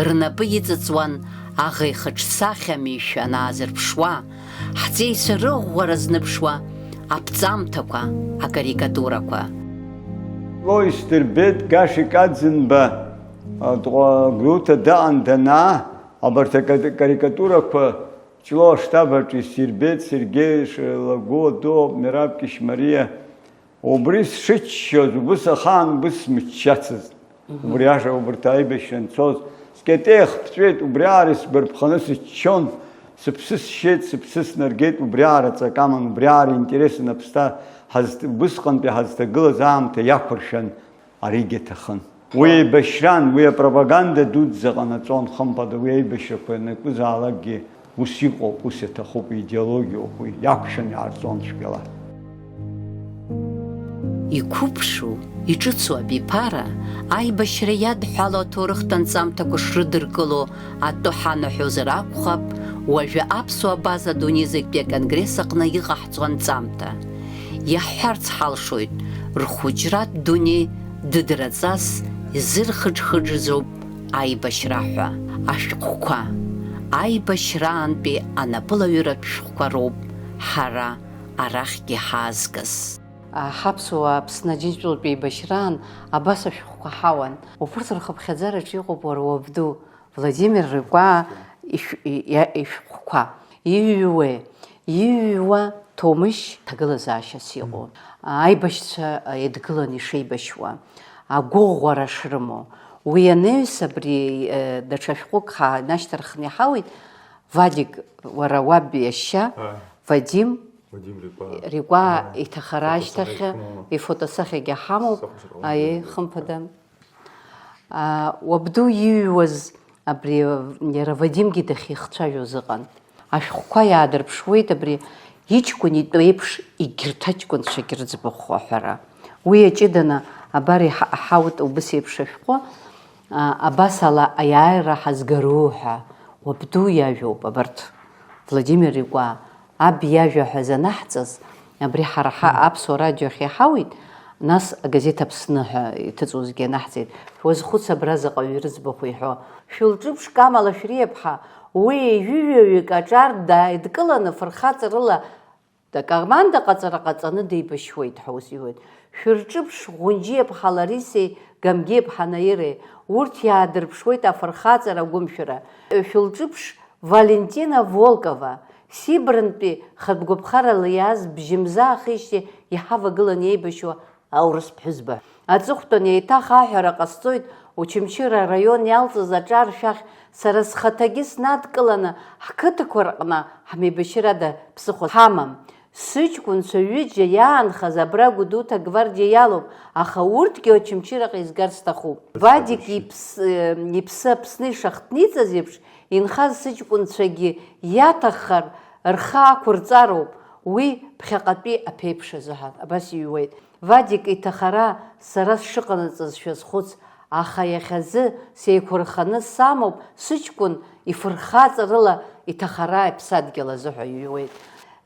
Рнапы иҵыҵуан аӷа ихаҿсахьа мишәа анаазырԥшуа, ҳҵеицәа рыӷәӷәара зныԥшуа аԥҵамҭақәа, акарикатурақәа. Лоис дырбеит, Гаши Каӡынба, а, Гәдоуҭа даҟан данаа, абарҭ акарикатурақәа Ҷлоу аштаб аҿы исирбеит Сергеи Шлагәуа ду, Мераб Кьышьмариа. Убри сшыччоз, убыс ахаан убыс смыччацызт. Мгм. Убри аша убарҭ аибашьра анцоз, скьатеиах ԥҵәеит, убри аара исгәарԥханы сыччон, сыԥсы сшьеит, сыԥсы снаргеит, убри аара ҵак аман, убри аара интересын аԥсҭа ҳазҭ-, убысҟантәи ҳазҭагылаз аамҭа иақәыршәан. Аригьы аҭахын. Уи еибашьран, уи апропаганда дуӡӡа ҟанаҵон, хымԥада, уи аибашьрақәа ианакәызаалакгьы ус иҟоуп, ус иаҭахуп, идеологиоуп уи, иақәшәан иаарҵон цәгьала. Иқәыԥшу, иҿыцу абиԥара, аибашьра иадҳәало аҭоурыхтә анҵамҭақәа шрыдыркыло атәы ҳанаҳәозар акәхап, уажәы аԥсуа база адунеи зегьтәи аконгресс аҟны иҟаҳҵо анҵамҭа. Иаҳҳәарц ҳалшоит, рхәыҷратә дунеи дыдраҵас изырхыџхыџӡоуп аибашьра ҳәа. Ашәҟәқәа, аибашьраантәи анапылаҩратә шәҟәқәа роуп ҳара арахьгьы ҳаазгаз. Ҳаԥсуаа Аԥсны Аџьынџьтәылатә еибашьраан абас ашәҟәқәа ҳауан. Убырҭ рхыԥхьаӡараҿы иҟоуп уара уабду, Владимир Рикәаа ишә-, иа-, ишәҟәқәа, иҩуеи, иҩуа Ҭомышь ҭагылазаашьас иҟоу, аибашьцәа еидгыланы ишеибашьуа, агәыӷәӷәара шрымоу, уи анаҩс абри, э, даҽа шәҟәык ҳанашьҭарххны иҳауеит, Вадик, уара уаб иашьа, Ааи. Вадим Вадим Рикәаа. Рикәаа Ааи. Иҭахара Ифотосахьа ашьҭахь ишәымоу. Ифотосахьагьы ҳамоуп. Сахәаԥшра ҟалоит. Аиеи, хымԥада. Аа, уабду иҩуаз абри, иара Вадимгьы дахьихцәажәоз ыҟан. Ашәҟәқәа иаадырԥшуеит абри иҷкәын итәы еиԥш егьырҭ аҷкәынцәагь рыӡбахә аҳәара. Уи иаҷыданы абар иҳа-, иҳауеит убыс еиԥш ашәҟәы, аа, абас ала аиааира ҳазгару ҳәа, уабду иажәоуп абарҭ. Владимир Рикәаа, аб иажәа ҳәа занаҳҵаз, абри ҳара ҳа-, Аԥсуа радио ахь иҳауит, Нас агазеҭ Аԥсны ҳәа иҭыҵуазгьы анаҳҵеит, шәуазхәыц абра заҟаҩы рыӡбахә иҳәо. Шәылҿыԥш Камала Шәриаԥҳа, уи ҩажәаҩык аҿар дааидкыланы фырхаҵарыла акоманда ҟаҵара ҟаҵаны деибашьуеит ҳәа ус иҳәоит. Шәырҿыԥш Ӷәынџьиаԥҳа Ларисеи Гамгеиԥҳа Наиреи, урҭ иаадырԥшуеит афырхаҵара агәымшәара. Шәылҿыԥш Валентина Волкова, Сибрантәи хатә гәаԥхарала иааз бжьымза ахижьҭеи иҳавагылан еибашьуа аурыс ԥҳәызба. Аҵыхәтәан еиҭах аҳәара ҟасҵоит, Очамчыра араион иалҵыз аҿар шәахь сара схаҭагьы снадкыланы ҳқыҭақәа рҟны ҳмеибашьырада ԥсыхәа ҳамам. Сыҷкәынцәа ҩыџьа иаанхаз абра Гәдоуҭа гвардиа иалоуп, аха урҭгьы Очамчыраҟа изгар сҭахуп. Вадик иԥс-, иԥсы Аԥсны ишахҭниҵаз еиԥш, инхаз сыҷкәынцәагьы иаҭаххар, рхы ақәырҵароуп, уи ԥхьаҟатәи аԥеиԥш азыҳәан. Абас иҩуеит. Вадик иҭахара сара сшыҟанаҵаз шәазхәыц, аха иахьазы сеиқәырханы самоуп, сыҷкәын ифырхаҵарыла иҭахара иԥсадгьыл азыҳәа иҩуеит.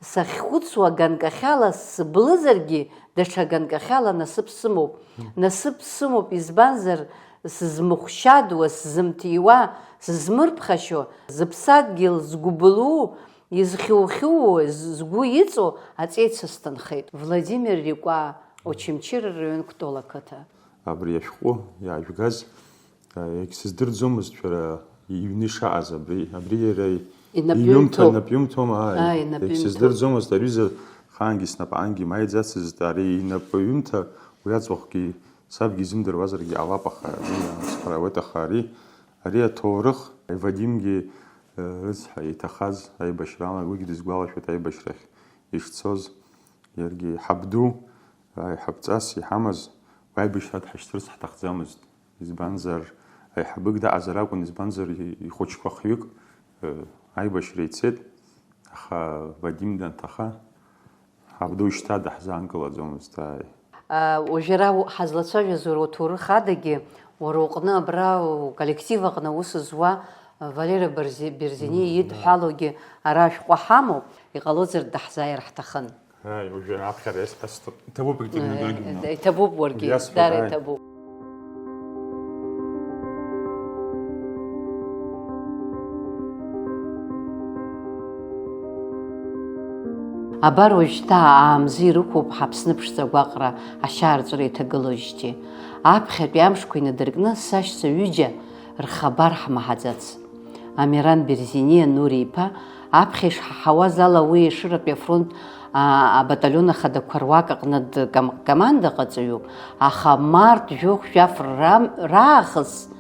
Сахьхәыцуа ганкахьала сыблызаргьы, даҽа ганкахьала насыԥ сымоуп. Насыԥ сымоуп, избанзар, сызмыхәшьадуа, сзымҭиуа, сызмырԥхашьо, зыԥсадгьыл згәыбылу, изхьухьууа, з-, згәы иҵоу аҵеицәа сҭынхеит. Владимир Рикәаа, Очамчыра раион Кәтол ақыҭа. Абри ашәҟәы иаажәгаз, а, егьсыздырӡомызт, шәара иҩны ишаҟаз абри, абри иара Инапҩымҭоуп. Иҩымҭа, инапҩымҭоума? Ааи. Ааи, инапҩымҭоуп. Егьсыздырӡомызт, аҩыза хаангьы снапаангьы имааиӡацызт, ари инапҩымҭа уи аҵәахгьы сабгьы изымдыруазаргьы ҟалап, аха абри ацхраауеит, аха ари, ари аҭоурых, Вадимгьы, э, рыцҳа, иҭахаз аибашьрала, уигьы дысгәалашәоит аибашьрахь ишцоз, иаргьы ҳабду, аиҳабҵас иҳамаз, уи аибашьра дҳашьҭырц ҳҭахӡамызт. Избанзар, аиҳабык даҟазар акәын, избанзар, и-, ихәыҷқәа хҩык, э, аибашьра ицеит, аха Вадим данҭаха, ҳабду шьҭа даҳзаанкылаӡомызт, ааи. А, уажәы ара у-, ҳазлацәажәаз уара уҭоурых адагьы, уара уҟны абра уколлектив аҟны аус зуа, а, Валера Барзи-, Берзиниа Мм, идҳәалогьы ара ашәҟәы ҳамоуп, иҟалозар даҳзааир ҳҭахын. Ааи, уажәы аԥхьара иасҳәаз сҭо-, иҭабуп, Екатерина Э, Георгиевна. Э, иҭабуп уаргьы, Иасҳәоит, дара ааи. Иҭабуп. Абар уажәшьҭа аамзы ирықәуп ҳАԥсны ԥшӡа гәаҟра ашьаарҵәыра иҭагылоижьҭеи. Аԥхьатәи амшқәа инадыркны сашьцәа ҩыџьа рхабар ҳмаҳаӡац. Амиран Берзиниа Нури-иԥа аԥхьа ишҳаҳауаз ала, уи Ешыратәи афронт, а, абаталион ахадақәа руак аҟны дком-, командаҟаҵаҩуп, аха март жәохә-жәаф рам-, раахыс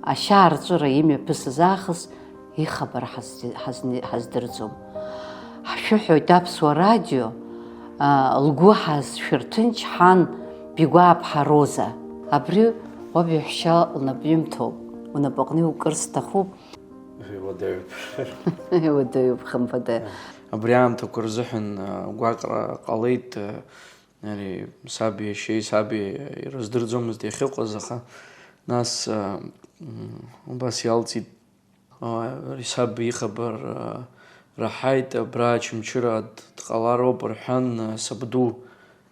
ашьаарҵәыра имҩаԥысыз аахыс ихабар ҳазди-, ҳазни-, ҳаздырӡом. Ҳшәыҳәоит Аԥсуа радио, а, лгәы ҳазшәырҭынч ҳан Бигәааԥҳа Роза. Абри уаб иаҳәшьа лнапҩымҭоуп, унапаҟны иукыр сҭахуп. Иуадаҩуп. Иуадаҩуп, хымԥада. Абри аамҭақәа рзыҳәан, а, гәаҟра ҟалеит, а, ари саб иашьеи саби ирыздырӡомызт иахьыҟаз, аха нас, а, м, убас иалҵит, а, ари саб ихабар, а, раҳаит, абра Очамчыра д-, дҟалароуп рҳәан, а, сабду,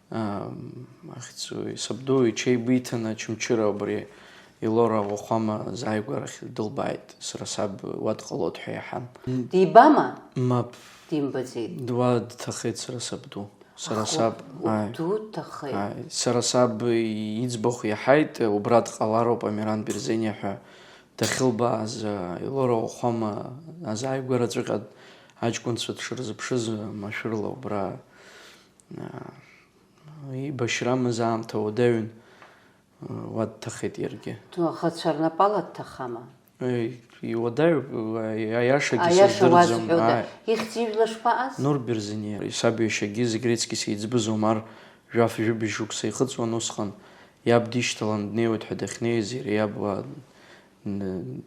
Ам, ахьӡ-, сабду иҽеибиҭаны Очамчыра убри Елора Уахәама зааигәарахь дылбааит, сара саб уа дҟалоит ҳәа иаҳан. Дибама? Мап. Димбаӡеит. Уа дҭахеит сара сабду. Сара Аха саб, у-, ааи. Уду дҭахеит. Ааи, сара саб иӡбахә иаҳаит, убра дҟалароуп Амиран Берзениа ҳәа дахьылбааз, а, Елора Уахәама азааигәараҵәҟьа аҷкәынцәа дшырзыԥшыз машәырла убра, а, Еибашьрамыз аамҭа уадаҩын, уа дҭахеит иаргьы. Аӷацәа рнапала дҭахама? Еи, иуадаҩуп, аиашагьы Аиаша сыздырӡом, уазҳәода? Ааи. Ихьӡ-ижәла шԥаҟаз? Нур Берзиниа. Саб иашьагьы зегь реицгьы сеиҵбыз Омар, жәаф-жәибжь шықәса ихыҵуан усҟан, иаб дишьҭалан днеиуеит ҳәа дахьнеиз, иара иаб уа Н-,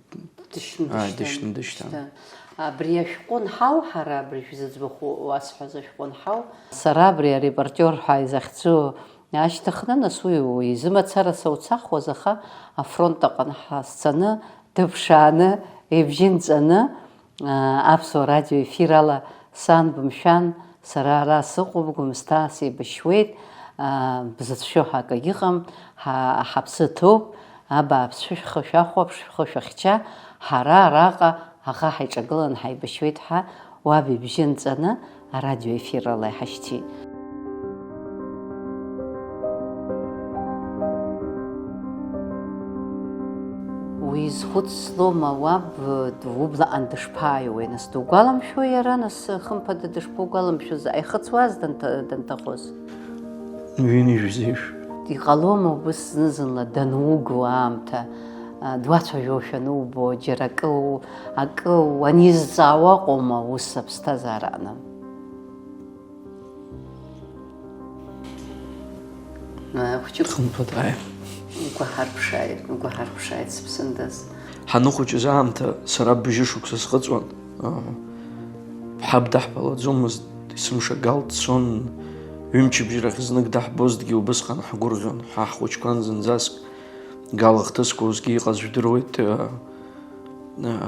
Дышьны ааи, дышьҭан. Дышьны дышьҭан. Дышьҭан. Абри ашәҟәы нҳау ҳара, абри шәзыӡбахә уасҳәаз ашәҟәы нҳау. Сара абри арепортиор ҳәа изахьӡу ашьҭыхны, нас уи, уи изы мацара сауцахуаз, аха афронт аҟны ҳа сцаны, дыԥшааны, ибжьы нҵәаны, аа, Аԥсуа радио ефир ала сан бымшәан, сара ара сыҟоуп, Гәымсҭа сеибашьуеит, аа, бзыцәшәо ҳәа акагьы ыҟам, ҳа-, ҳаԥсы ҭоуп, абааԥс, шәышәхы шәахәаԥш, шәхы шәахьча, ҳара араҟа аӷа ҳаиҿагылан ҳаибашьуеит ҳәа, уаб ибжьы нҵәаны арадио ефир ала иҳашьҭит. Уизхәыцлома уаб, д-, ублаҟан дышԥааиуеи, нас, дугәаламшәои иара, нас, хымԥада дышԥугәаламшәоз, аихыҵуаз данҭа-, данҭахоз? Ҩынҩажәа зеижә. Иҟалома убыс зны-зынла дануго аамҭа, а, дуацәажәошәа анубо, џьара акы у-, акы уанизҵаауа ыҟоума ус аԥсҭазаараҟны? Хәыҷык хымԥада, ааи. Угәаҳарԥшааит, угәаҳарԥшааит, сыԥсындаз. Ҳаныхәыҷыз аамҭа сара бжьышықәса схыҵуан. Ҳаб даҳбалаӡомызт, есымша Гал дцон, ҩымчыбжьарахь знык даҳбозҭгьы убысҟан ҳгәырӷьон, ҳа ҳхәыҷқәан зынӡаск Гал ахҭысқәа усгьы иҟаз жәдыруеит.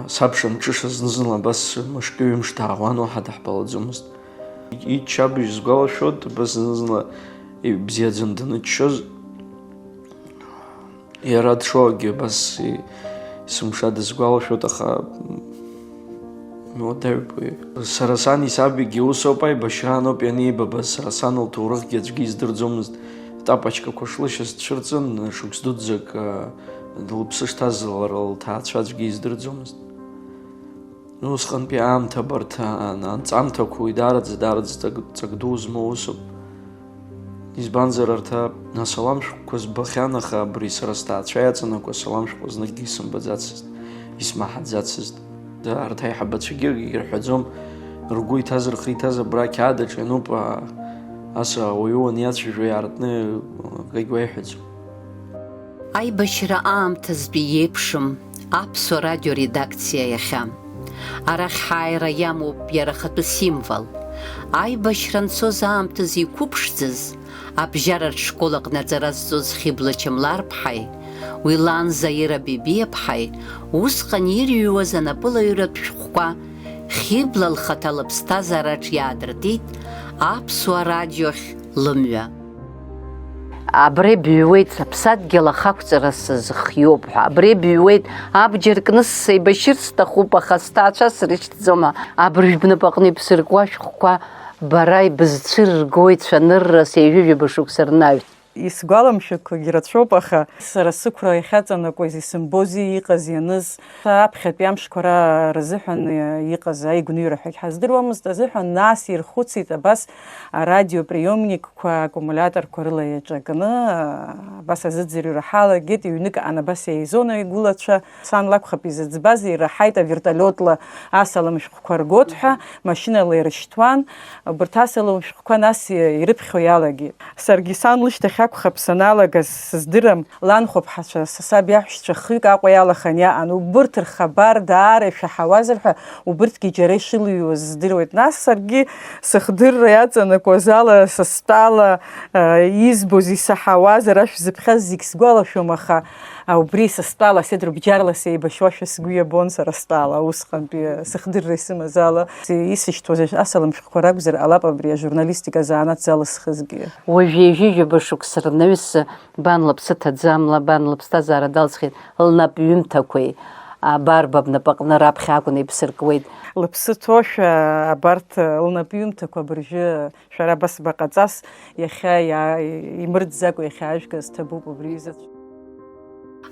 Сабша мҽыша зны-зынла абас мышкы-ҩымш даауан, уаҳа даҳбалаӡомызт. Иччабжь сгәалашәоит, абас зны-зынла ибзиаӡаны даныччоз. Иара дшоугьы абас и-, есымша дысгәалашәоит, аха, м, иуадаҩуп уи. Сара сани сабигьы усоуп, аибашьраан ауп ианеибабаз, сара сан лҭоурыхгьы аӡәгьы издырӡомызт. Тапочкақәа шлышьыз дцәырҵын, шықәс дуӡӡак, а, лыԥсы шҭаз лара лҭаацәа аӡәгьы издырӡомызт. Усҟантәи аамҭа абарҭ ан-, анҵамҭақәа уи даараӡа, даараӡа ҵак, ҵак ду змоу усуп. Избанзар, арҭ а-, асалам шәҟәқәа збахьан, аха абри сара сҭаацәа иаҵанакуа асалам шәҟәы зныкгьы исымбаӡацызт, исмаҳаӡацызт. Арҭ аиҳабацәагьы ирҳәаӡом, ргәы иҭаз, рхы иҭаз абра ақьаад аҿы иануп, а, ас ауаҩы уаниацәажәо иаартны акгьы уеиҳәаӡом. Аибашьра аамҭазтәи иеиԥшым Аԥсуа радио редакциа иахьа. Арахь ҳааира иамоуп иара ахатәы символ. Аибашьра анцоз аамҭазы иқәыԥшӡаз, абжьаратә школ аҟны аҵара зҵоз Хьыбла Чамларԥҳаи, уи лан Заира Бебиаԥҳаи, усҟан ирҩуаз анапылаҩратә шәҟәқәа, Хьыбла лхаҭа лыԥсҭазаараҿ иаадыртит Аԥсуа радиохь лымҩа. Абра ибыҩуеит, сыԥсадгьыл ахақәҵара сызхиоуп ҳәа. Абра ибыҩуеит, абџьар кны сеибашьыр сҭахуп, аха сҭаацәа срышьҭӡом ҳәа. Абыржә бнапаҟны ибсыркуа шәҟәқәа бара ибызцәырыргоит цәаныррас ҩажәижәаба шықәса рнаҩс. Исгәаламшәақәагьы рацәоуп, аха сара сықәра иахьаҵанакуаз исымбози иҟаз-ианыз, аԥхьатәи амшқәа ра-, рзыҳәан иҟаз аигәныҩра ҳәагь ҳаздыруамызт азыҳәан, нас ирхәыцит абас арадиоприомник қәа аккумулиаторқәа рыла иаҿакны, абас азыӡырҩра ҳалагеит, ҩнык аан абас еизон аигәылацәа. Сан лакәхап изыӡбаз, ираҳаит авертолиотла асалам шәҟәқәа ргоит ҳәа, машьынала ирышьҭуан. Убарҭ асалам шәҟәқәа нас ирыԥхьо иалагеит. Саргьы сан лышьҭахь акәхап саналагаз, сыздырам, ланхәаԥҳацәа, са саб иаҳәшьцәа хҩык Аҟәа иалаханы иаан, убырҭ рхабар даара ишәаҳауазар ҳәа, убырҭгьы џьара ишылыҩуаз здыруеит. Нас саргьы сыхдырра иаҵанакуаз ала, са стәала, а, избоз, исаҳауаз, ара шәзыԥхьаз зегь сгәалашәом, аха, а, убри са стәала, седр бџьарла сеибашьуашәа сгәы иабон сара стәала, усҟантәи, а, сыхдырра исымаз ала. Исышьҭуаз асалам шәҟәқәа ракәзар ҟалап абри ажурналистика азанааҭ залысхызгьы. Уажә ҩажәижәаба шықәса рнаҩс бан лыԥсы ҭаӡамла, бан лыԥсҭазаара далҵхьеит, лнапҩымҭақәеи, абар ба бнапаҟны раԥхьа акәны ибсыркуеит. Лыԥсы ҭоушәа абарҭ лнапҩымҭақәа абыржәы шәара абас баҟаҵас иахьа иа-, имырӡӡакәа иахьаажәгаз ҭабуп убри изы.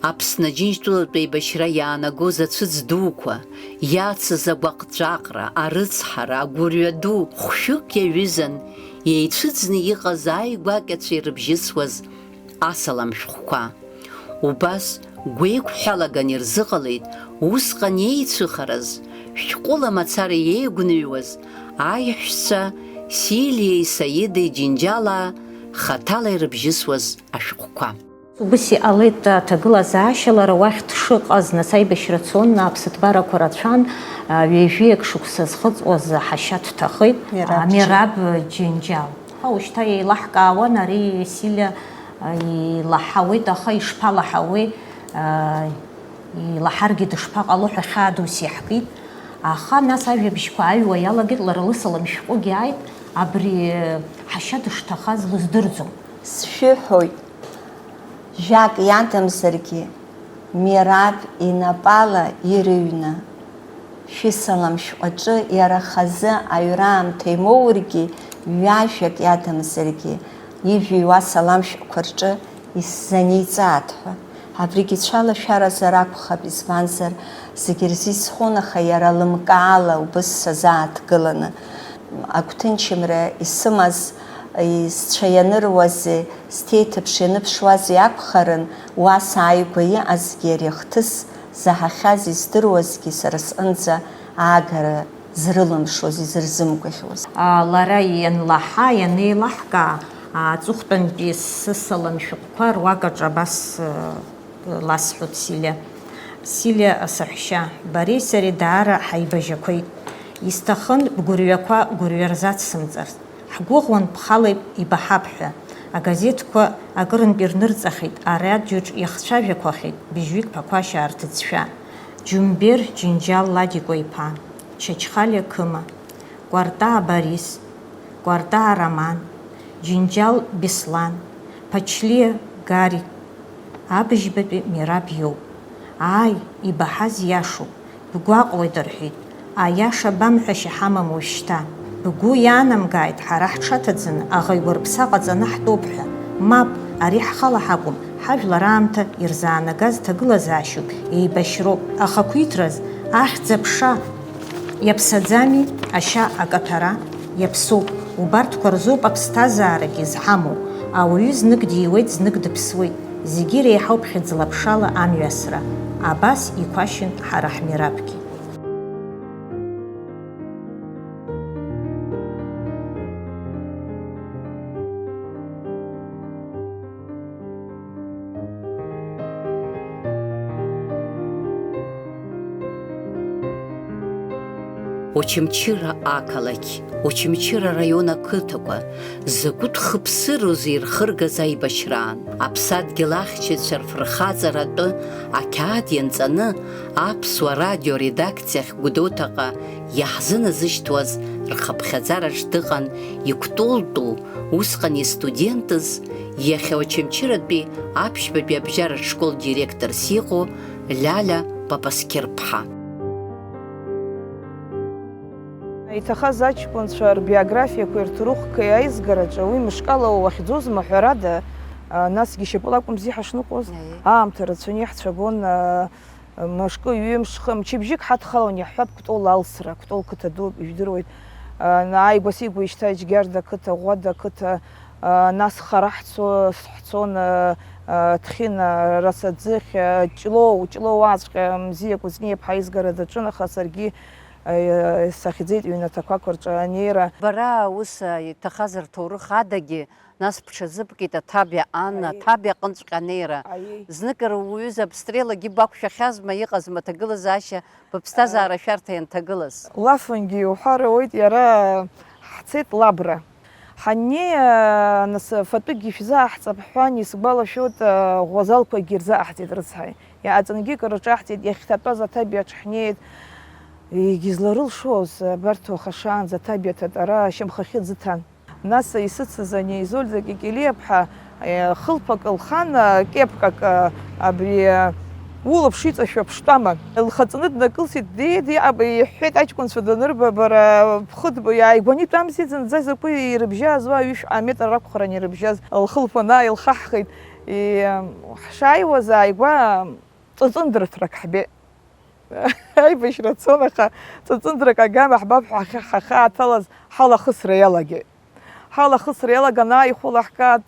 Аԥсны Аџьынџьтәылатә еибашьра иаанагоз ацәыӡ дуқәа, иацыз агәаҟҵәаҟра, арыцҳара, агәырҩа ду хәшәык иаҩызан, еицәыӡны иҟаз ааигәа акьацәа ирыбжьысуаз асалам шәҟәқәа. Убас гәеиқәҳәалаган ирзыҟалеит усҟан еицәыхараз, шәҟәыла мацара еигәныҩуаз аиҳәшьцәа Силиеи Саидеи Џьынџьалаа хаҭала ирыбжьысуаз ашәҟәқәа. Убыс иҟалеит аҭагылазаашьа лара уахь дшыҟаз, нас аибашьра цон, аԥсыҭбарақәа рацәан, ҩажәиак шықәса зхыҵуаз ҳашьа дҭахеит, Мераб Џьын-, Мераб Џьынџьал. Ҳа ушьҭа еилаҳкаауан, ари Силиа илаҳауеит, аха ишԥалаҳауеи, илаҳаргьы дышԥаҟало ҳәа хьаа дус иаҳкит. Аха нас ажәабжьқәа ааҩуа иалагеит, лара лысалам шәҟәыгьы ааит, абри ҳашьа дышҭахаз лыздырӡом. Сшәыҳәоит, жәак иадамзаргьы, Мераб инапала ирыҩны, шәысалам шәҟәаҿы иара хазы аҩра аамҭа имоургьы, ҩажәак иадамзаргьы, ижәыҩуа асалам шәҟәқәа рҿы исзаниҵааит ҳәа. Абригьы цәалашәаразар акәхап, избанзар, зегьы рзы исхәон, аха иара лымкаала убыс сазааҭгыланы, агәҭынчымра исымаз, сцәа ианыруази, сҭеиҭыԥш ианыԥшуази акәхарын, уа сааигәа иҟазгьы ари ахҭыс заҳахьаз издыруазгьы сара сҟынӡа аагара зрылымшоз, изырзымгәаӷьуаз. Лара ианлаҳа, ианеилаҳкаа, аҵыхәтәантәи сысалам шәҟәқәа руакаҿы абас, э, ласҳәоит Силиа. Силиа саҳәшьа, бареи сареи даара ҳаибажьақәеит. Исҭахын бгәырҩақәа гәырҩа рзацсымҵарц. Ҳгәыӷуан бхала ибаҳап ҳәа. Агазеҭқәа акырынтә ирнырҵахьеит, арадиоҿ иахцәажәақәахьеит быжьҩык Ԥақәашь Аарҭыӡшәа, Џьумбер Џьынџьал Ладикәа иԥа, Чачхалиа Қыма, Кәартаа Борис, Кәартаа Роман, Џьынџьал Беслан, Ԥачлиа Гарик, абыжьбатәи Мераб иоуп. Ааи, ибаҳаз иашоуп, бгәаҟуеит, рҳәеит. Аиаша бамҳәашьа ҳамам уажәшьҭа. Бгәы иаанамгааит, ҳара ҳҽаҭаӡаны аӷа игәарԥса ҟаҵаны ҳтәоуп ҳәа. Мап, ари ҳхала ҳакәым, ҳажәлар аамҭа ирзаанагаз ҭагылазаашьоуп, еибашьроуп. Ахақәиҭраз, ахьӡ-аԥша иаԥсаӡами, ашьа акаҭәара? Иаԥсоуп. Убарҭқәа рзоуп аԥсҭазаарагьы зҳамоу. Ауаҩы знык диуеит, знык дыԥсуеит. Зегьы иреиҳауп хьыӡла-ԥшала амҩасра. Абас иқәашьын ҳара ҳмирабгьы. Очамчыра ақалақь, Очамчыра араион ақыҭақәа, закәытә хыԥсыроузеи ирхыргаз аибашьраан. Аԥсадгьыл ахьчаҩцәа рфырхаҵара атәы ақьаад ианҵаны, Аԥсуа радио редакциахь Гәдоуҭаҟа иаҳзыназышьҭуаз рхыԥхьаӡараҿ дыҟан иқәтәоу-тәоу, усҟан истудентыз, иахьа Очамчыратәи аԥшьбатәи абжьаратә школ директорс иҟоу Лиалиа Папасқьыр-ԥҳа. Иҭахаз аҷкәынцәа рбиографиақәеи рҭоурыхқәеи аизгараҿы уи мышкала уахьӡозма, ҳәарада, а, насгьы шьапыла акәымзи ҳашныҟәоз. Аиеи. Аамҭа рацәаны иаҳцәагон, а, мышкы, ҩымшхы, мчыбжьык ҳадхалон, иаҳҳәап, Кәтол алсра, Кәтол қыҭа ду, ижәдыруеит. А, ааигәа-сигәа ишьҭа Џьгьарда қыҭа, Ӷәада қыҭа, а, нас хара ҳцо-, ҳцон, а, а, Ҭхьына, Расаӡыхь, а, Ҷлоу, Ҷлоу уаҵәҟьа Мзиа Кәыҵниаԥҳа изгара даҿын, аха саргьы, а, сахьӡеит ҩнаҭақәак рҿы анеира. Бара ус, а, иҭахаз рҭоурых адагьы, нас бҽазыбкит Аҭабиа Анна, Аиеи. Аҭабиа аҟынҵәҟьа анеира. Аиеи. Зныкыр уҩыза абстрел агьы бақәшәахьазма, иҟазма аҭагылазаашьа, быԥсҭазаара шәарҭа ианҭагылаз? Лафынгьы иуҳәар ауеит, иара ҳцеит Лабра. Ҳаннеи, нас, фатәыкгьы шәзааҳҵап ҳҳәан, исгәалашәоит, ӷәазалқәакгьы ирзааҳҵеит рыцҳаи. Иааҵынгьы кыр рҿаҳҵеит, иахьҭатәаз Аҭабиаҿ ҳнеит. Егьызларылшоз, абарҭ уаха шаанӡа Аҭабиа ҭатәара ашьамхахьы ӡыҭан. Нас исыцыз ани Изольда Кикелиаԥҳа, е, хылԥак лхан, е, кепкак, е, абри, е, улаԥш иҵашәо ԥштәама. Лхаҵаны днакылсит, ди, ди, аб-, иҳәҳәеит аҷкәынцәа данырба, бара, бхы дб-, иааигәаны итәамзи, зынӡа закәи ирыбжьазуа, ҩышә аметр ракәхарын ирыбжьаз, лхылԥа анааилхаҳхеит. И, ҳшааиуаз ааигәа ҵәыҵәындырҭрак ҳбеит. Аибашьра цон, аха ҵәыҵәындырак агама ҳбап ҳәа ҳхы-, ҳхы аҭалаз ҳалахысра иалагеит. Ҳалахысра иалаган ааихәала ҳкаат,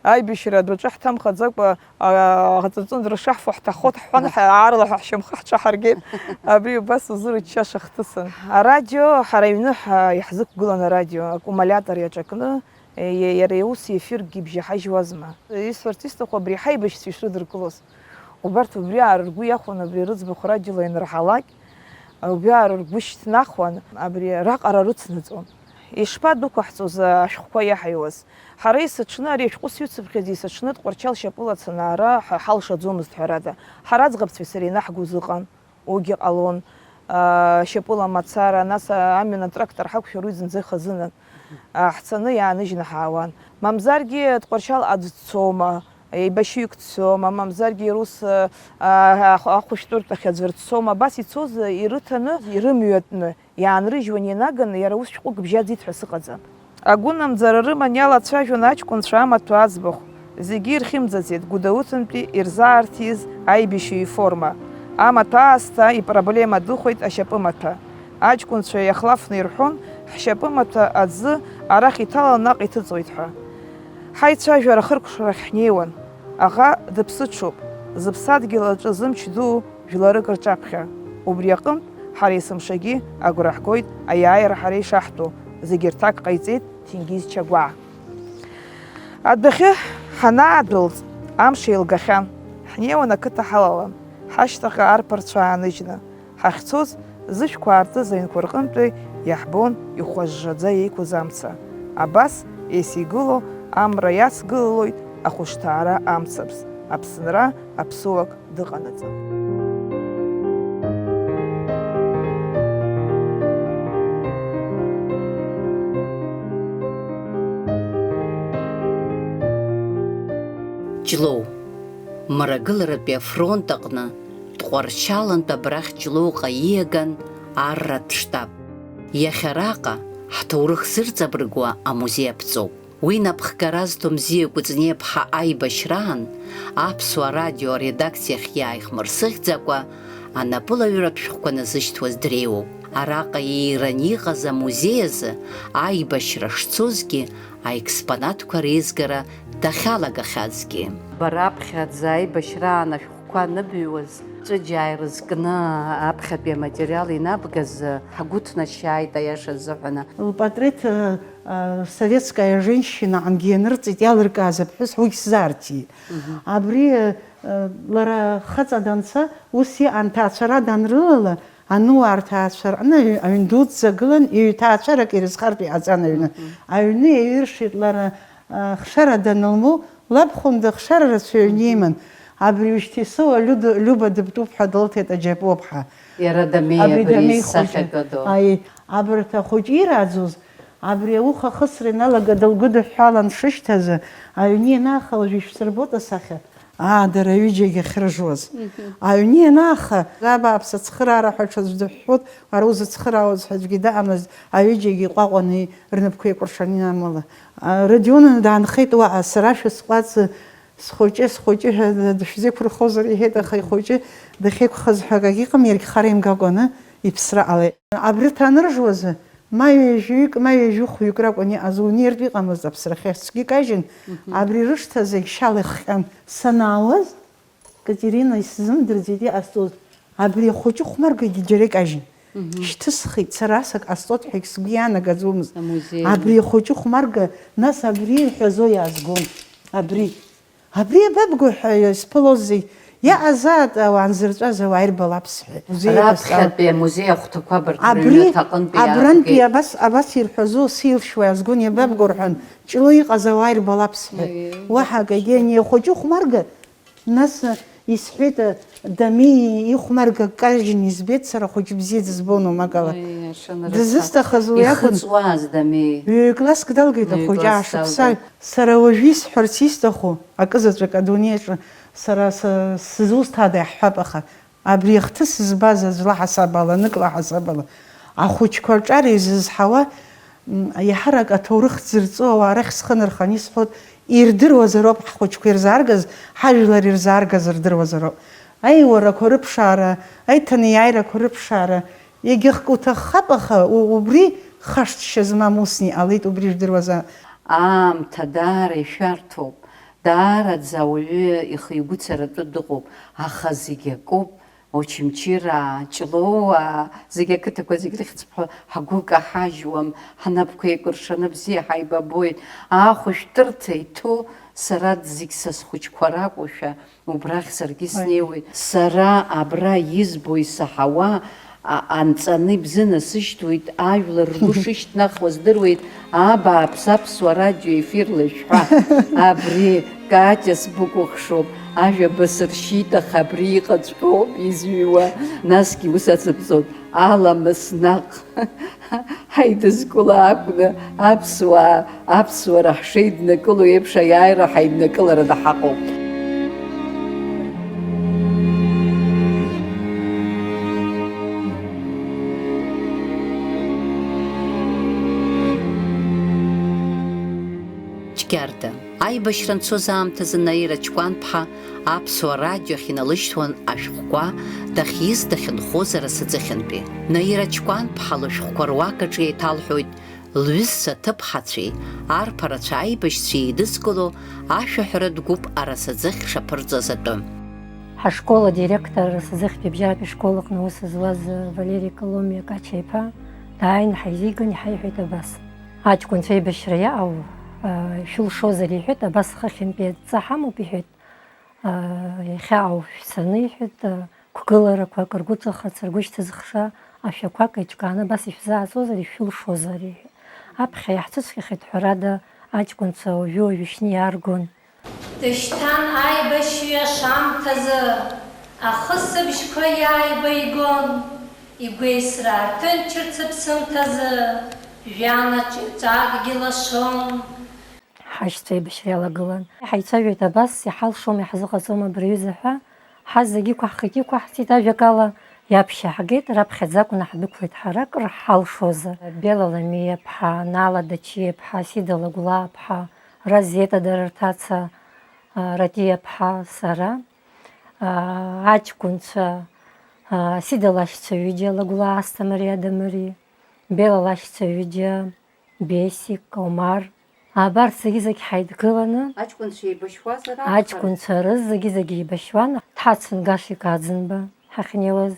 аибашьра адәаҿы ҳҭамхаӡакәа, а, ҵәыҵәындра шаҳфо ҳҭаххо ҳҳәан, ҳа-, аарла ҳәа ҳшьамхы ҳҿаҳаргеит. Абри убас узырччаша хҭысын. Арадио, ҳара аҩны ҳа-, иаҳзықәгылан арадио, акумулиатор иаҿакны, Е, иара ус ефиркгьы бжьаҳажьуазма? Исҳәарц исҭаху, абри ҳаибашьцәа ишрыдыркылоз. Убарҭ убриаара ргәы иахәон, абри рыӡбахә радиола ианырҳалак, убриаара ргәы шьҭнахуан, абри раҟара рыцнаҵон. Ишԥадәықәаҳҵоз ашәҟәқәа иаҳаиуаз? Ҳара есыҽны, ари ашәҟәы сҩыцыԥхьаӡа есыҽны Тҟәарчал шьапыла цаны аара ҳа-, ҳалшаӡомызт, ҳәарада. Ҳара аӡӷабцәеи сареи инаҳгоз ыҟан. Уигьы ҟалон. аа, шьапыла мацара, нас, аа, амҩан атрактор ҳақәшәар, уи зынӡа ихазынан. Аа, ҳцаны иааныжьны ҳаауан. Мамзаргьы Тҟәарчал аӡә дцома, еибашьҩык дцома, мамзаргьы рус, аа, ахә-, ахәышәтәырҭахь аӡәыр дцома, абас ицоз ирыҭаны, ирымҩатәны, иаанрыжьуан, ианаганы, иара ус шәҟәык бжьаӡит ҳәа сыҟаӡам. Агәынамӡара рыман иалацәажәон аҷкәынцәа амаҭәа аӡбахә, зегьы ирхьымӡаӡеит Гәдоуҭантәи ирзаарҭиз аибашьҩы иформа. Амаҭәа аасҭа ипроблема дыхәеит ашьапымаҭәа. Аҷкәынцәа иахлафны ирҳәон, ҳшьапымаҭәа аӡы арахь иҭалан наҟ иҭыҵуеит ҳәа. Ҳаицәажәара хыркәшарахь ҳнеиуан. Аӷа дыԥсыҽуп, зыԥсадгьыл аҿы зымч дуу жәларык рҿаԥхьа. Убри аҟынтә, ҳара есымшагьы агәра ҳгоит аиааира ҳара ишаҳтәу, зегьы рҭак ҟаиҵеит Ҭенгиз Чагәаа. Адәахьы ҳанаадәылҵ, амш еилгахьан. Ҳнеиуан ақыҭа ҳалалан, ҳашьҭахьҟа арԥарцәа ааныжьны. Ҳахьцоз, зышәқәа аартыз аҩнқәа рҟынтәи иаҳбон ихәажжаӡа еиқәыз амца. Абас, есигыло, амра иацгылалоит ахәышҭаара амцабз, Аԥсынра аԥсуак дыҟанаҵы. Ҷлоу. Мрагыларатәи афронт аҟны Тҟәарчалантә абрахь Ҷлоуҟа ииаган арратә штаб. Иахьа араҟа ҳҭоурых зырҵабыргуа амузеи аԥҵоуп. Уи напхгара зҭо Мзиа Кәыҵниаԥҳа аибашьраан Аԥсуа радио аредакциахь иааихмырсыӷьӡакәа, анапылаҩратә шәҟәқәа назышьҭуаз дреиуоуп. Араҟа иираны иҟаз амузеи азы аибашьра шцозгьы, аекспонатқәа реизгара дахьалагахьазгьы. Бара аԥхьаӡа аибашьраан ашәҟәқәа аныбыҩуаз, Ҵәыџьаа ирызкны аԥхьатәи аматериал инабгаз, ҳгәы ҭнашьааит, аиаша азыҳәан. Лпатреҭ, э, э, советская женщина ангьы ианырҵеит, иалыркааз аԥҳәыс, уигь сзаарҭиит. Мгм. Абри, э, э, лара хаҵа данца, ус иҟан, ҭаацәара данрылала, ануаа рҭаацәа рҟны аҩ-, аҩн дуӡӡа гылан, иҩ-, ҭаацәарак ирызхартә иҟаҵан аҩны. Мгм. Аҩны иаҩыршеит лара, э, хшара данылмоу, Лабхәында хшара рацәаҩны иман. Абри ушьҭа исоуа Люда, Люба дыбтәуп ҳәа дылҭеит Аџьапуаԥҳа. Иара Дамеи абри абри Дамеи хәыҷы. Исахьа Кадо. Аи, абарҭ ахәыҷы ирааӡоз, абри ауха ахысра иналага дылгәыдыҳәҳәалан шышьҭазы, аҩны ианааха уажә ишәсырбоит асахьа. Аа, дара ҩыџьагьы ахьрыжуаз. Мгм. Аҩны ианааха, абааԥс ацхыраара ҳәа ҽаӡә дыҳәҳәоит, ара узыцхыраауаз ҳәа аӡәгьы дыҟамызт, аҩыџьагьы иҟәаҟәаны рнапқәа еикәыршаны амала. А, Родион даанхеит уаҟа, сара шәысҟәаҵ, схәыҷы, схәыҷы ҳәа дышәзеиқәырхозар, иҳәеит, аха ихәыҷы дахьеиқәхаз ҳәа акагьы ыҟам, иаргь хара имгакәаны иԥсра ҟалеит. Абри ҭаныржуазы, ма ҩажәаҩык, ма ҩажәихәҩык ракәын иҟаз, унеиртә иҟамызт аԥсрахьы, аӡәгьы кажьын, мгм, абри рышҭа зегь шьала ихҟьан. Санаауаз, Катерина исзымдырӡеит иҟасҵоз. Абри ахәыҷы хәмаргагьы џьара икажьын. Мгм. Шьҭысхит, сара ас ак ҟасҵоит ҳәагь сгәы иаанагаӡомызт. Амузеи. Абри ахәыҷы хәмарга, нас абри ирҳәазо иаазгон. Абри. Абри иабабго ҳәа исԥылоз зегь. Иаҟазаат ауаа нзырҵәаз ауаа ирбалап сҳәеит. Музеи иҟасҵалак. Раԥхьатәи амузеи ахәҭақәа абарҭ абри, рыҩнаҭа аҟынтәи абрантәи иаатгеит. Абас, абас ирҳәазо силшьуа иаазгон, иабабго рҳәан, Ҷлоу иҟаз ауаа ирбалап сҳәеит. Аиеи. Уаҳа акагьы, ани ахәыҷы хәмарга, Нас, э, исҳәеит, э, Дамеи ихәмарга кажьын избеит, сара хәыҷы бзиа дызбон, умак ала. Аи, ашанарацәа. Дызусҭахыз уи акәын. Ихыҵуаз Дамеи. Ҩ-класск далгеит ахәыҷы, ҩ-класск аашықәса. Далгеит. Сара уажәы исҳәарц исҭаху, акызаҵәык адунеи аҿы сара са-, сызусҭада иаҳҳәап, аха абри ахҭыс збаз аӡә ла ҳасаб ала, нык ла ҳасаб ала, ахәыҷқәа рҿар изызҳауа, М, иаҳарак аҭоурых дзырҵо ауаа рахь схы нырханы исҳәоит, ирдыруазароуп ҳхәыҷқәа ирзааргаз, ҳажәлар ирзааргаз рдыруазароуп. Аиуарақәа рыԥшаара, аиҭанеиааирақәа рыԥшаара, иагьахк уҭаххап, аха у-, убри хашҭшьа змам усны иҟалеит, убри жәдыруазаап. Аамҭа даара ишәарҭоуп, даараӡа ауаҩы ихы-игәы царатәы дыҟоуп, аха зегь акоуп. Очамчыраа, Ҷлоуаа, зегь ақыҭақәа зегь рыхьӡ бҳәо, ҳгәы каҳажьуам, ҳнапқәа еикәыршаны бзиа ҳаибабоит. Ахәышәтәырҭа иҭоу сара зегь са схәыҷқәа ракәушәа, убрахь саргьы Ой. Снеиуеит. Сара абра избо исаҳауа, а-, анҵаны ибзынасышьҭуеит, ажәлар ргәы шышьҭнахуа здыруеит, абааԥс, аԥсуа радио ефир лышәҳәа. Абри Катиа сбыкәыхшоуп, ажәа басыршьит, аха абри иҟаҵәҟьоуп изҩуа, насгьы ус ацыԥҵоит, аламыс наҟ ҳаидызкыло акәны, аԥсуаа, аԥсуара ҳшеиднакыло еиԥш, аиааира ҳаиднакылараны ҳаҟоуп. Џьгьарда. Аибашьра анцоз аамҭазы Наира Ҷкәанԥҳа Аԥсуа радио ахь иналышьҭуан ашәҟәқәа, дахьиз дахьынхоз арасаӡыхьынтәи. Наира Ҷкәанԥҳа лышәҟәқәа руак аҿы еиҭалҳәоит лҩызцәа аҭыԥҳацәеи арԥарацәа аибашьцәеи еидызкыло ашәаҳәаратә гәыԥ арасаӡыхь шаԥырҵаз атәы. Ҳашкол адиректор, арасаӡыхьтәи абжьаратәи школ аҟны аус зуаз Валери Коломиа Кача иԥа дааины ҳаизиган иҳаиҳәеит абас. Аҷкәынцәа еибашьра иаау, а, шәылшозар, иҳәеит, абас хыхьынтәи адҵа ҳамоуп, иҳәеит, а, иахьаау шәцаны, иҳәеит, а, қәгыларақәак, ргәы ҿыхарц, ргәы шьҭызхша ашәақәак еиҿкааны абас ишәзааӡозар, ишәылшозар, иҳәеит. Аԥхьа иаҳцәыцәгьахеит, ҳәарада, аҷкәынцәа уажәы-уажәы шьны иааргон. Дышьҭан аибашьҩы ашамҭазы, ахысыбжьқәа иааиба игон, игәеисра аарҭынчырц аԥсымҭазы, жәҩан аҿы ҵәакгьы лашон. Ҳашьцәа еибашьра иалагылан. Ҳаицәажәеит абас, иҳалшом, иаҳзыҟаҵом абри аҩыза ҳәа, ҳазегьы иқәаҳхит, иқәаҳҵеит, ажәакала, иаԥхьа ҳгеит, раԥхьаӡа акәны ҳдәықәлеит ҳара, акыр ҳалшозар. Бела Ламиа-ԥҳа, Нала Дачиа-ԥҳа, Сида Лагәлаа-ԥҳа, Разета дара рҭаца, а, Ратиа-ԥҳа, сара, а, аҷкәынцәа, а, Сида лашьцәа ҩыџьа, Лагәлаа Асҭамыри Адамыри, Бела лашьцәа ҩыџьа, Бесик, Омар. Абарҭ зегьы-зегь ҳаидгыланы, аҷкәынцәа еибашьуазар акәхарын? Аҷкәынцәа рызегьы-зегьы еибашьуан. Дҳацын Гашик Аӡынба, ҳахьнеиуаз,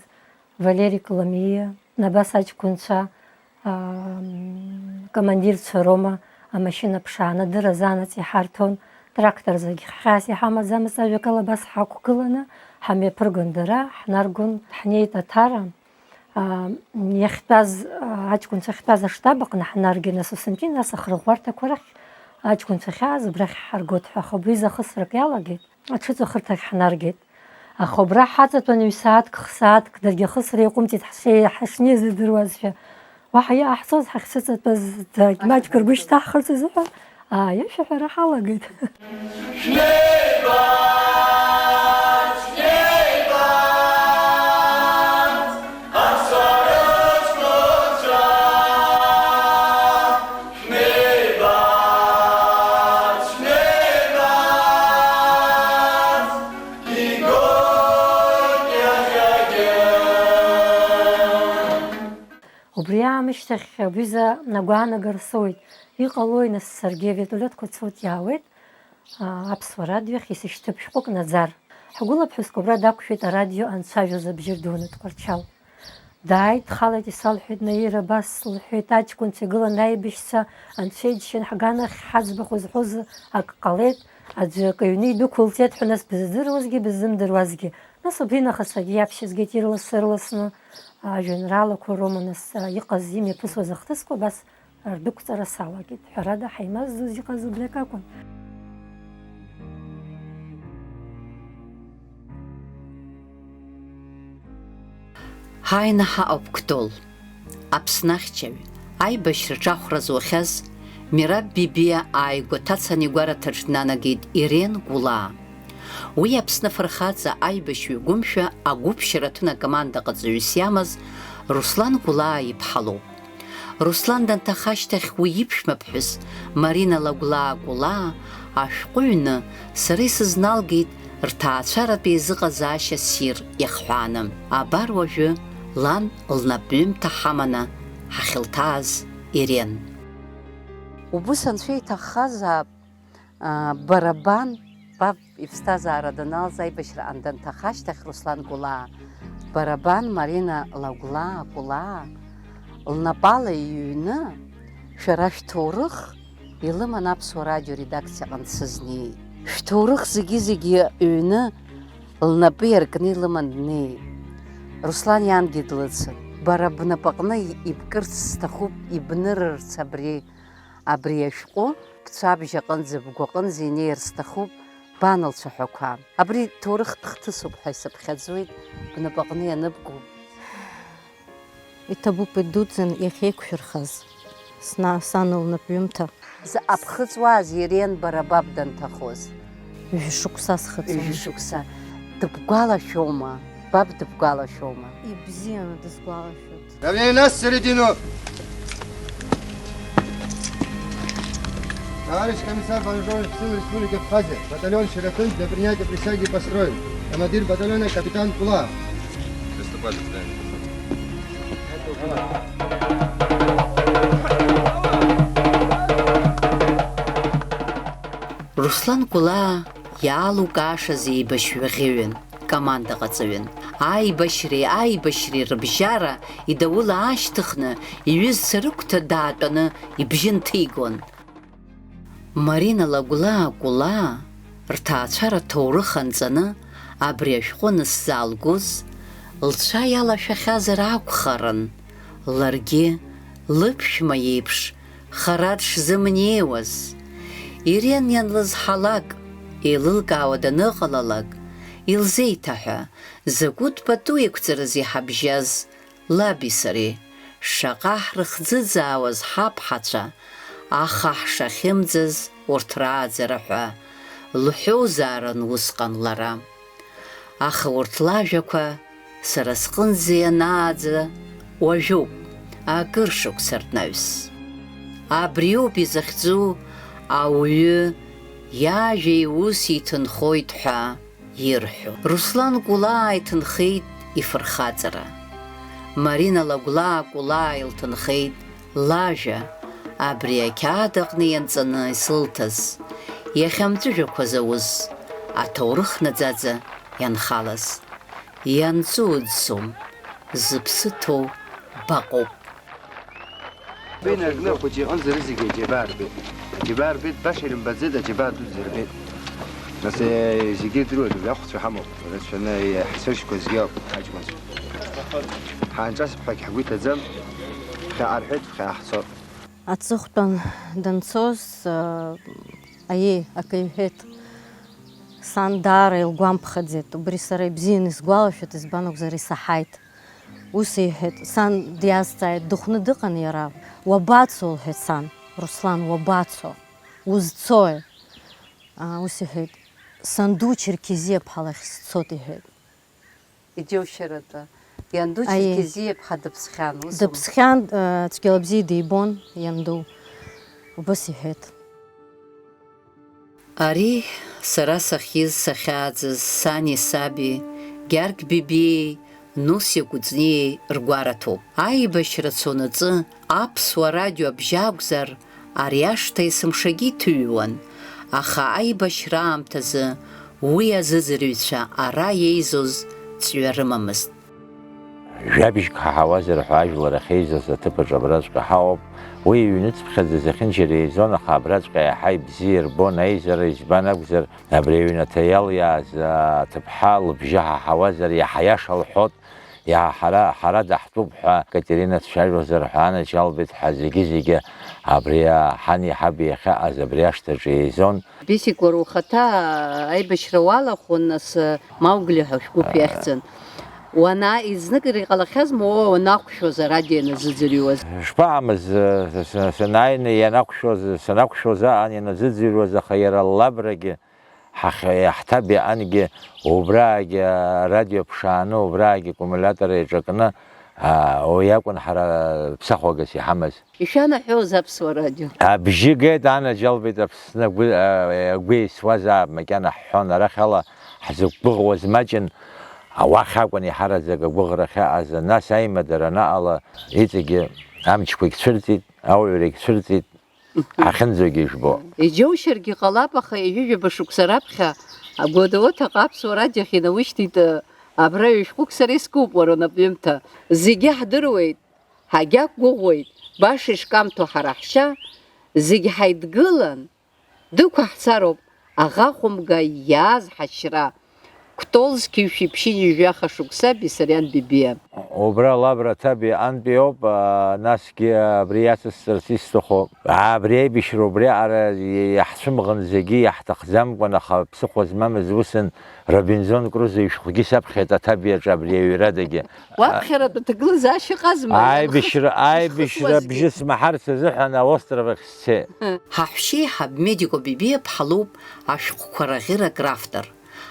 Валери Коломиа, абас аҷкәынцәа, аа, командирцәа роума амашьына ԥшааны адырразы анаҵ иҳарҭон, трактор зегь хьаас иҳамаӡамызт, ажәакала, абас ҳақәгыланы ҳамҩаԥыргон дара, ҳнаргон, ҳнеит Аҭара. Аа, иахьтәаз, аа, аҷкәынцәа ахьтәаз аштаб аҟны ҳнаргеит, нас усынтәи, нас ахырӷәӷәарҭақәа рахь аҷкәынцәа ахьааз убрахь ҳаргоит ҳәа, аха убри изы ахысрак иалагеит, аҽыҵәахырҭахь ҳнаргеит. Аха убра ҳаҵатәан ҩ-сааҭк, х-сааҭк, даргьы ахысра иаҟәымҵит, ҳшеи-, ҳашнеиз идыруазшәа. Уаҳа иааҳҵоз ҳахьцәыҵатәаз, маҷк ргәы шьҭаҳхырц азыҳәан, аа, иашәаҳәара ҳалагеит. Шәнеибааит, шәнеибааит, аԥсуаа рыҷкәынцәа, шәнеибааит, шәнеибааит, игоит иахьагьы. Убри аамышьҭахь абҩыза агәаанагара соуеит, иҟалои, нас, саргьы авертолиотқәа цоит, иаауеит, аа, Аԥсуа радио ахь исышьҭып шәҟәык наӡар. Ҳгәылаԥҳәысқәа абра дақәшәеит арадио анцәажәоз абжьы рдуны Тҟәарчал. Дааит, дхалеит, исалҳәеит, Наира, абас, лҳәеит, аҷкәынцәа игылан аибашьцәа, анцәа иџьшьан ҳганахь ҳаӡбахә зҳәоз ак ҟалеит, аӡәы акы аҩны идәықәылҵеит ҳәа, нас быздыруазгьы быззымдыруазгьы. Нас убри нахыс саргьы иаԥшьызгеит ирлас-ырласны, ажәеинраалақәа роума, нас, иҟаз имҩаԥысуаз ахҭысқәа абас рдәықәҵара салагеит. Ҳәарада, ҳаимаздоз иҟаз убри акакәын. Ҳаинаҳа Октол, Аԥсны ахьчаҩ, аибашьраҿы ахәра зуахьаз Мераб Бибиа ааигәа дҭацаны игәараҭаҿ днанагеит Ирен Гәлаа. Уи Аԥсны афырхаҵа аибашьҩы гәымшәа агәыԥшьара аҭәын акомандаҟаҵаҩыс иамаз Руслан Гәлаа иԥҳа лоуп. Руслан данҭаха ашьҭахь уи иԥшәма ԥҳәыс Марина Лагәлаа Гәлаа ашәҟәы ҩны сара исызналгеит рҭаацәаратә еизыҟазаашьа ссир иахҳәааны. Абар уажәы лан лнапҩымҭа ҳаманы ҳахьылҭааз Ирен. Убыс анцәа иҭаххазаап, аа, Барабан, баб иԥсҭазаара даналҵ, аибашьраан данҭаха ашьҭахь, Руслан Гәлаа, Барабан Марина Лагәлаа Гәлаа лнапала иҩны, шәара шәҭоурых илыман Аԥсуа радио редакциаҟны дсызнеит. Шәҭоурых зегьы-зегьы ҩны лнапы иаркны илыман днеит. Руслан иангьы длыцын. Бара бнапаҟны ибкырц сҭахуп, ибнырырц абри, абри ашәҟәы, бцәа абжьаҟынӡа, бгәаҟынӡа инеир сҭахуп, бан лцәаҳәақәа. Абри ҭоурыхтә хҭысуп ҳәа исыԥхьаӡоит, бнапаҟны ианыбку. Иҭабуп идуӡӡан иахьеиқәшәырхаз, сна-, сан лнапҩымҭа. Заҟа ԥхыӡуааз иреиан бара баб данҭахоз? Ҩажәа шықәса схыҵуан. Ҩажәа шықәса. Дыбгәалашәома? Баб дыбгәалашәома? Ибзианы дысгәалашәоит. Равняй нас в середину! Товарищ комиссар Вооружённых сил Республики Абхазия, батальон Широтын для принятия присяги построен. Командир батальона капитан Кула. Приступайте к заданию. Руслан Кәлаа иаалукаашаз еибашьҩы ӷьеҩын, командаҟаҵаҩын. Аибашьреи аибашьреи рыбжьара идаул аашьҭыхны, иҩызцәа рыгәҭа даатәаны ибжьы нҭигон. Марина Лагәлаа Кәлаа рҭаацәара ҭоурых анҵаны абри ашәҟәы анысзаалгоз, лцәа иалашәахьазар акәхарын, ларгьы лыԥшәма иеиԥш хара дшзымнеиуаз. Ирен ианлызҳалак, еилылкаауа даныҟалалак, илзеиҭаҳәа, закәытә пату еиқәҵараз иҳабжьаз лаби сареи, шаҟа ҳрыхӡыӡаауаз ҳаԥҳацәа, аха ҳшахьымӡаз урҭ рааӡара ҳәа лҳәозаарын усҟан лара. Аха урҭ лажәақәа сара сҟынӡа ианааӡа уажәоуп, акыр шықәса рнаҩс. Абриоуп изахьӡу ауаҩы иажәеи уси иҭынхоит ҳәа ирҳәо. Руслан Кәлаа иҭынхеит ифырхаҵара. Марина Лагәлаа Кәлаа илҭынхеит лажәа, абри ақьаад аҟны ианҵаны исылҭаз, иахьа амҵәыжәҩақәа зауз, аҭоурых наӡаӡа ианхалаз. Ианҵәуӡӡом, зыԥсы ҭоу баҟоуп. Беинаркны ахәыҷы иҟынӡа рызегьы аџьабаа рбеит. Аџьабаа рбеит, баша ирымбаӡеит, аџьабаа дуӡӡа рбеит. Нас, э, зегьы ирдыруеит, убри ахәцәа ҳамоуп, рацәаны, э, ҳцәыршьқәа згьы ауп, ҳаҷкәынцәа. Ҳаанҿасып ҳәагь ҳгәы иҭаӡам, ԥхьаҟа рҳәеит, ԥхьаҟа ҳцоит. Аҵыхәтәан данцоз, э, аиеи, акы иҳәеит. Сан даара илгәамԥхаӡеит, убри сара ибзианы исгәалашәоит, избан акәзар, исаҳаит. Ус иҳәеит, сан диазҵааит, дыхәны дыҟан иара. Уабацо, лҳәеит сан, Руслан, уабацо? Узцои? А, ус иҳәеит, санду Черкезиаԥҳа лахь сцоит, иҳәеит. Иџьоушьаратәы, ианду Аиеи. Черкезиаԥҳа дыԥсхьан, усоума? Дыԥсхьан, а, цәгьала бзиа дибон ианду, убас иҳәеит. Ари сара сахьиз, сахьааӡаз сани саби, Гьаргь Бебиеи Нусиа Кәыҵниеи ргәараҭоуп. Аибашьра цонаҵы Аԥсуа радио абжьы акәзар, ари ашҭа есымшагьы иҭыҩуан, аха аибашьра аамҭазы уи азыӡырҩцәа ара иеизоз ҵҩа рымамызт. Жәабжьк ҳаҳауазар ҳәа ажәлар ахьеизаз аҭыԥаҿ абраҵәҟьа ҳауп. Уи иҩныҵԥхьаӡа зехьынџьара еизон, аха абраҵәҟьа иаҳа ибзиа ирбон аизара, избан акәзар, абри аҩнаҭа иалиааз аҭыԥҳа лыбжьы ҳаҳауазар иаҳа иаша лҳәот, иаҳа ҳара, ҳара даҳтәуп ҳәа Катерина дцәажәозар ҳәа анаџьалбеит ҳәа зегьы-зегьы абри ҳани ҳаби иахьаҟаз абри ашҭаҿы еизон. Бесик, уара ухаҭа аибашьра уалахәын, нас, Маугли ҳәа шәгәыԥ иахьӡын. Уана-, изныкыр иҟалахьазма уа уанақәшәоз арадио ианазыӡырҩуаз? Шԥаҟамыз, с-, с-, санааины ианақәшәоз, санақәшәоз аан ианазыӡырҩуаз, аха иара лабрагьы, ҳахь-, ҳҭаб иаангьы, убраагьы арадио ԥшааны, убраагьы аккумулиатор еиҿакны, а, уи акәын ҳара ԥсахәагас иҳамаз. Ишәанаҳәоз Аԥсуа радио? Абжьы геит, анаџьалбеит Аԥсны агәы, а, агәы еисуазаап, макьана ҳҳәон, арахь ала ҳзықәгәыӷуаз маҷын, уахь акәын иҳараӡак агәыӷра ахьаҟаз, нас аимадара анаҟала иҵегьы амчқәагь цәырҵит, ауаҩрагь цәырҵит, ҳахьынӡогьы ижәбо. Иџьоушьаргьы ҟалап, аха ҩажәижәаба шықәса раԥхьа Гәдоуҭа Аԥсуа радио ахь инаушьҭит, абра ҩышәҟәык сара искуп уара унапҩымҭа. Зегьы ҳдыруеит. Ҳагьақәгәыӷуеит, баша ишкамҭәо ҳара ҳшьа, зегь ҳаидгылан, дықәаҳцароуп аӷа хәымга иааз ҳашьра. Кәтол зқьи жәшәи ԥшьынҩажәи жәаха шықәса, Бесариан Бебиа. Убра Лабра Ҭабиа антәи ауп, аа, насгьы абри иацысҵарц исҭаху. Абри аибашьра убриаҟара иаҳцәымӷын зегьы иаҳҭахӡамкәан, аха ԥсыхәа змамыз усын Робинзон Крузо ишәҟәгьы саԥхьеит аҭабиаҿы абри аҩрадагьы. Уаԥхьаратәы ҭагылазаашьа ыҟазма, Аибашьра, ианхыс-, аибашьра ишхысуазгьы? Бжьы смаҳарц азыҳәан аостров ахь сцеит. Ҳаҳәшьеиҳаб Медико Бибиаԥҳа лоуп ашәҟәқәа раӷьырак равтор.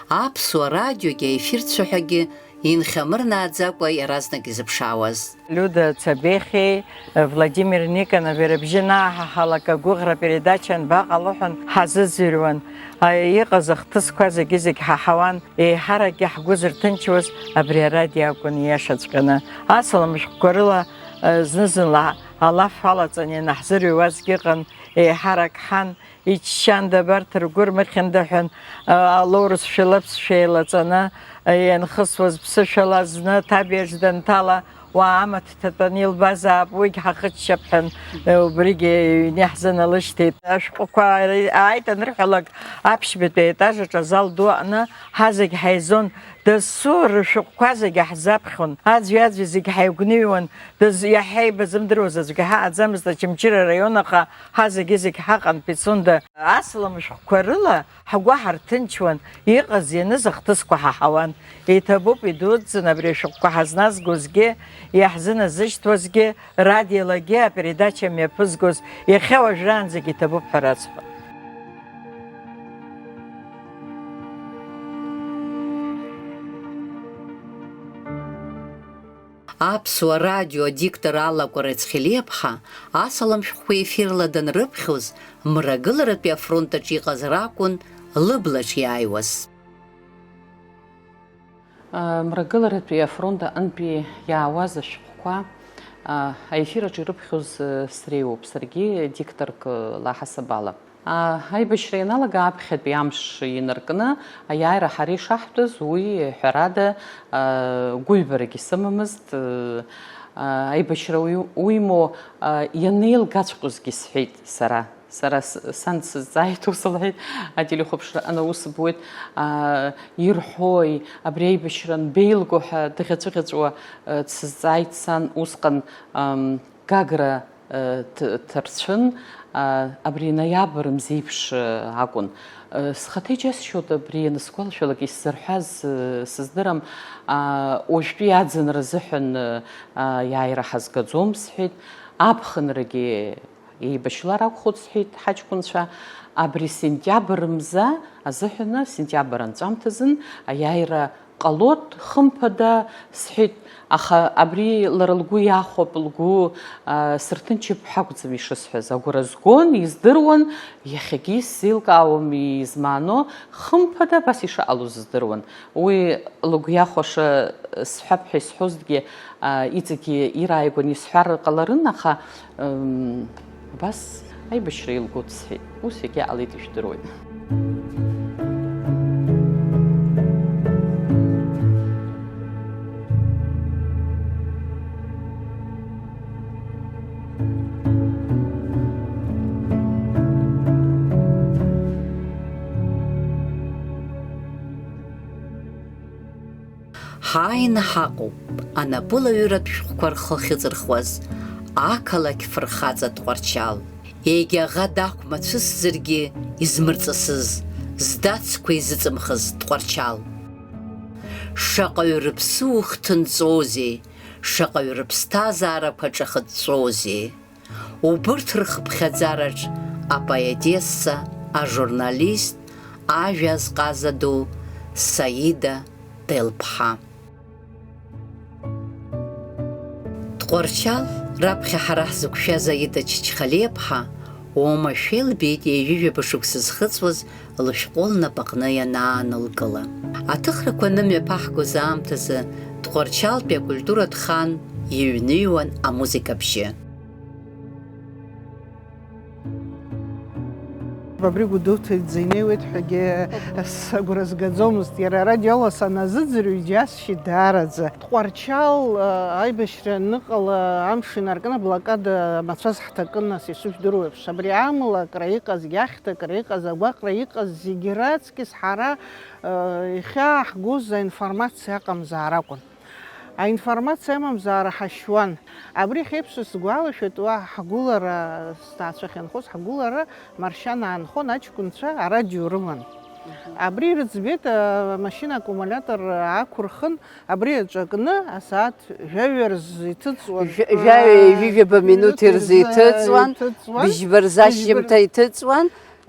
Аԥсуа радиогьы аефирцәаҳәагьы инхьамырнааӡакәа иаразнак изыԥшаауаз. Лиуда Цабехьеи Владимир Никонови рыбжьы анааҳаҳалак, агәыӷра передача анбаҟало ҳәа ҳазыӡырҩуан. Иҟаз ахҭысқәа зегьы-зегь ҳаҳауан, еиҳаракгьы ҳгәы зырҭынчуаз абри арадио акәын ииашаҵәҟьаны. Асалам шәҟәқәа рыла, зны-зынла алаф алаҵаны ианаҳзырҩуазгьы ыҟан, еиҳарак ҳан, Иччанда абарҭ ргәы рмыхьында ҳәа, а, алоурысшәа лаԥсшәа еилаҵаны, а, ианхысуаз ԥсышәала зны аҭабиаҿ данҭала, уаа амаҭ ҭатәаны илбазаап, уигь ҳахыччап ҳәа, а, убригьы иҩны иаҳзыналышьҭит. Ашәҟәқәа ааит анырҳәалак, аԥшьбатәи аетаж аҿы азал ду аҟны ҳазегь ҳаизон, дасу рышәҟәқәа зегьы ҳзаԥхьон, аӡәи-аӡәи зегь ҳаигәныҩуан, даз-, иаҳаибазымдыруаз аӡәгьы ҳаҟаӡамызт Очамчыра араион, аха Ҳа зегьы-зегь ҳаҟан Пицунда. Асалам шәҟәқәа рыла ҳгәы ҳарҭынчуан, иҟаз-ианыз ахҭысқәа ҳаҳауан. Иҭабуп идуӡӡаны абри ашәҟәқәа ҳазназгозгьы, иаҳзыназышьҭуазгьы, радиолагьы апередача мҩаԥызгоз, иахьа уажәраанӡагь иҭабуп ҳәа расҳәон. Аԥсуа радио адиктор Алла Кәарацхелиаԥҳа асалам шәҟәқәа ефирла данрыԥхьоз, Мрагыларатәи афронт аҿы иҟаз ракәын лыблаҿ иааиуаз. Мрагыларатәи афронт аҟынтәи иаауаз ашәҟәқәа аефир аҿы ирыԥхьоз среиуоуп саргьы дикторк лаҳасабала. Аибашьра ианалага аԥхьатәи амш инаркны аиааира ҳара ишаҳтәыз, уи, ҳәарада, гәыҩбарагьы сымамызт. Аибашьра уи-, уимоу, ианеилгаҵәҟьозгьы сҳәеит сара. Сара с-, сан дсызҵааит, ус лҳәеит, ателехәаԥшра анаус буеит, ирҳәои, абри аибашьра анбеилго ҳәа дӷьаҵәыӷьаҵәуа дсызҵааит сан усҟан, ам, Гагра ҭ-, ҭарцәын, абри ноиабр мзеиԥш акәын. Схаҭа иџьасшьоит абри анысгәалашәалак, исзырҳәаз сыздырам, уажәтәи аӡынра азыҳәан иааира ҳазгаӡом сҳәеит, аԥхынрагьы еибашьлар акәхоит сҳәеит ҳаҷкәынцәа, абри сентиабр мза азыҳәаны, сентиабр анҵәамҭазын аиааира Ҟалоит, хымԥада, сҳәеит, аха абри лара лгәы иахәап, лгәы, аа, сырҭынчып ҳакәӡам ишысҳәаз. Агәра згон, издыруан, иахьагьы исзеилкаауам измааноу, хымԥада абас ишыҟалоз здыруан. Уи лыгәы иахәаша сҳәап ҳәа исҳәозҭгьы, аа, иҵегьы ирааигәаны исҳәар ҟаларын, аха, М, абас аибашьра еилгоит сҳәеит. Ус иагьаҟалеит, ижәдыруеит. Ҳааины ҳаҟоуп анапылаҩратә шәҟәқәа рхы ахьыҵырхуаз ақалақь фырхаҵа Тҟәарчал. Егьа аӷа дақәмацәысзаргьы измырҵысыз, здацқәа изыҵымхыз Тҟәарчал. Шаҟаҩ рыԥсы ухҭынҵәозеи, шаҟаҩ рыԥсҭазаарақәа ҿахыҵәҵәозеи! Убырҭ рхыԥхьаӡараҿ апоетесса, ажурналист, ажәа азҟаза ду Саида Делԥҳа. Тҟәарчал раԥхьа ҳара ҳзықәшәаз Аида Чачхалиаԥҳа уамашәа илбеит ҩажәижәаба шықәса зхыҵуаз лышәҟәы лнапаҟны ианаанылкыла. Аҭыхрақәа анымҩаԥаҳгоз аамҭазы Тҟәарчалтәи акультуратә хан иҩныҩуан амузыка бжьы. Абри Гәдоуҭа иӡа инеиуеит ҳәагьы сагәра згаӡомызт. Иара арадиола саназыӡырҩ иџьасшьеит даараӡа. Тҟәарчал, а, аибашьра аныҟала амш инаркны аблокада мацәаз ҳҭакын, нас ишыжәдыруеиԥш. Абри амла акра иҟаз, иахьҭа акра иҟаз, агәаҟра иҟаз зегьы раҵкьыс ҳара, а, ихьааҳгоз аинформациа аҟамзаара акәын. Аинформациа амамзаара ҳашьуан. Абри ахьеиԥшыз сгәалашәоит, уа ҳгәылара, сҭаацәа ахьынхоз ҳгәылара Маршьан аанхон, аҷкәынцәа арадио рыман. Абри ирыӡбеит, амашьына аккумулиатор аақәырхын, абри аҿакны асааҭ жәаҩа рзы иҭыҵуан. Жәа-, жәаҩа ҩажәижәаба минуҭ рзы иҭыҵуан, иҭыҵуан, быжьба рзы ашьжьымҭа иҭыҵуан,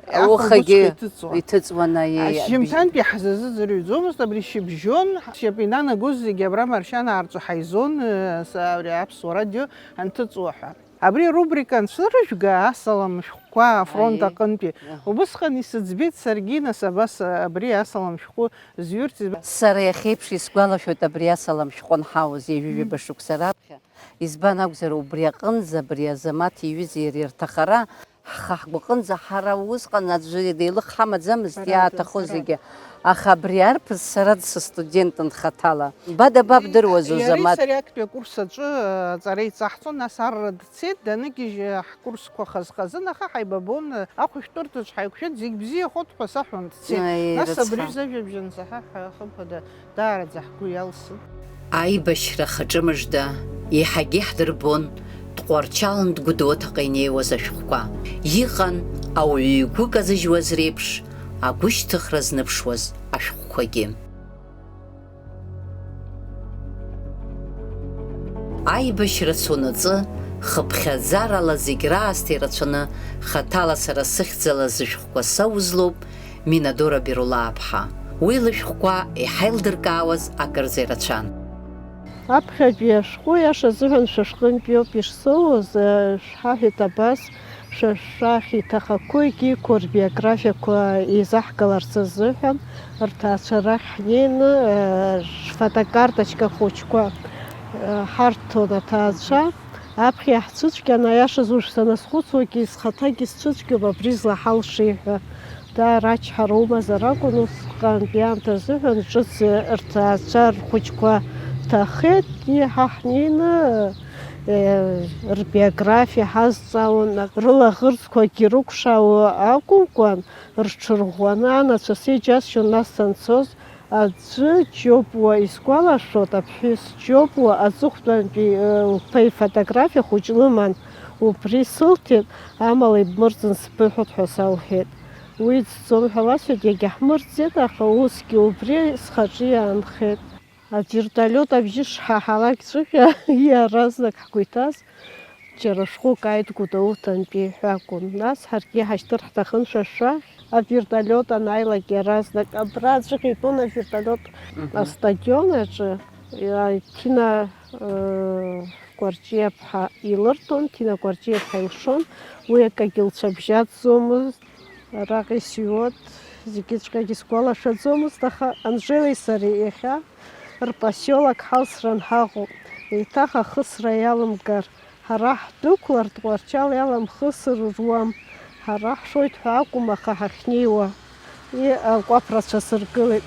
Ахәылбыҽха ухагьы иҭыҵуан. Иҭыҵуан, аиеи, ашьжьымҭантәи ҳзазыӡырҩӡомызт, абри шьыбжьон, шьап инанагоз зегьы абра Маршьан аарҵәы ҳаизон, э, с-, абри аԥсуа радио анҭыҵуа ҳәа. Абри арубрика анцәырыжәга, асалам шәҟәқәа афронт Аиеи. Аҟынтәи, Аҳ. Убысҟан исыӡбеит саргьы, нас абас, абри асалам шәҟәы зҩырц. Сара иахьеиԥш исгәалашәоит абри асалам шәҟәы анҳауз ҩажәижәаба шықәса раԥхьа. Избан акәзар, убри аҟынӡа абри Азамаҭ иҩыза иара ирҭахара, ҳхы ҳгәаҟынӡа ҳара усҟан аӡәы деилых ҳамаӡамызт, Ҳәарада, иааҭахо ҳәарада. Зегьы. Аха абри арԥыс сара дсыстудентын хаҭала. Бада бабдыруазу, иареи Замаҭ? Сареи актәи акурс аҿы аҵара еиҵаҳҵон, нас арра дцеит, даныгьежь ҳкурсқәа хаз-хазын, аха ҳаибабон, ахәышәтәырҭаҿ ҳаиқәшәеит, зегь бзиахоит ҳәа саҳәон, дцеит. Аи, Нас абри рыцҳа. Зажәабжь ансаҳа ҳәа, хымԥада, даараӡа ҳгәы иалсит. Аибашьра хаҿы мыжда, еиҳагьы иаҳдырбон Тҟәарчалнтә Гәдоуҭаҟа инеиуаз ашәҟәқәа. Иҟан ауаҩы игәы казыжьуаз реиԥш агәышьҭыхра зныԥшуаз ашәҟәқәагьы. Аибашьра цонаҵы, хыԥхьаӡарала зегь раасҭа ирацәаны, хаҭала сара сыхьӡала зышәҟәқәа саузлоуп, Минадора Бирулааԥҳа. Уи лышәҟәқәа еиҳа илдыркаауаз акырӡа ирацәан. Аԥхьатәи ашәҟәы, иаша азыҳәан, шәа шәҟынтәиоуп ишсоуз, э, шәҳәахьеит абас, шәа шәахь иҭахақәоу егьиқәа рбиографиақәа еизаҳгаларц азыҳәан, рҭаацәа рахь ҳнеины, э, шәфотокарточка хәыҷқәа, э, ҳарҭон аҭаацәа. Аԥхьа иаҳцәыцәгьан, аиашаз уажә саназхәыцуагьы, схаҭагьы сцәыцәгьоуп абри злаҳалшеи ҳәа. Даара ачҳара умазар акәын, усҟантәи аамҭа азыҳәан ҿыц рҭаацәа рхәыҷқәа ҭахеит, иҳа ҳнеины, е, рбиографиа ҳазҵаауан, рылаӷырӡқәагьы рыкәшауа акәымкәан, рҽырӷәӷәаны анацәа сеиџьасшьон, нас санцоз, Аӡәы Џьопуа исгәалашәоит, аԥҳәыс Џьопуа аҵыхәтәантәи, э, лԥа ифотографиа хәыҷ лыман, убри сылҭеит, амала ибмырӡын сбыҳәоит ҳәа салҳәеит. Уи ӡӡом ҳәа ласҳәеит, иагьаҳмырӡеит, аха усгьы убри схаҿы иаанхеит. Авертолиот абжьы шҳаҳалак ҵәҟьа иаразнак ҳгәы иҭаз, џьара шәҟәык ааит Гәдоуҭантәи ҳәа акәын. Нас ҳаргьы иҳашьҭыр ҳҭахын шәа шәахь, авертолиот анааилак иаразнак. Абраҵәҟьа итәон авертолиот Мгм. Астадион аҿы. Иа-, Ҭина, ыы, Кәарҷиаԥҳа илырҭон, Ҭина Кәарҷиаԥҳа илшон. Уи акагьы лцәа бжьаӡомызт. Араҟа исҩуеит, зегьыҵәҟьагьы сгәалашәаӡомызт, аха Анжелеи сареи иахьа рпосиолок ҳалсран ҳаҟоуп. Еиҭах ахысра иалымгар, ҳара ҳдәықәлар, Тҟәарчал иаламхысыр руам. Ҳара ҳшоит ҳәа акәым, аха ҳахьнеиуа, и-, акәаԥ рацәа сыргылеит.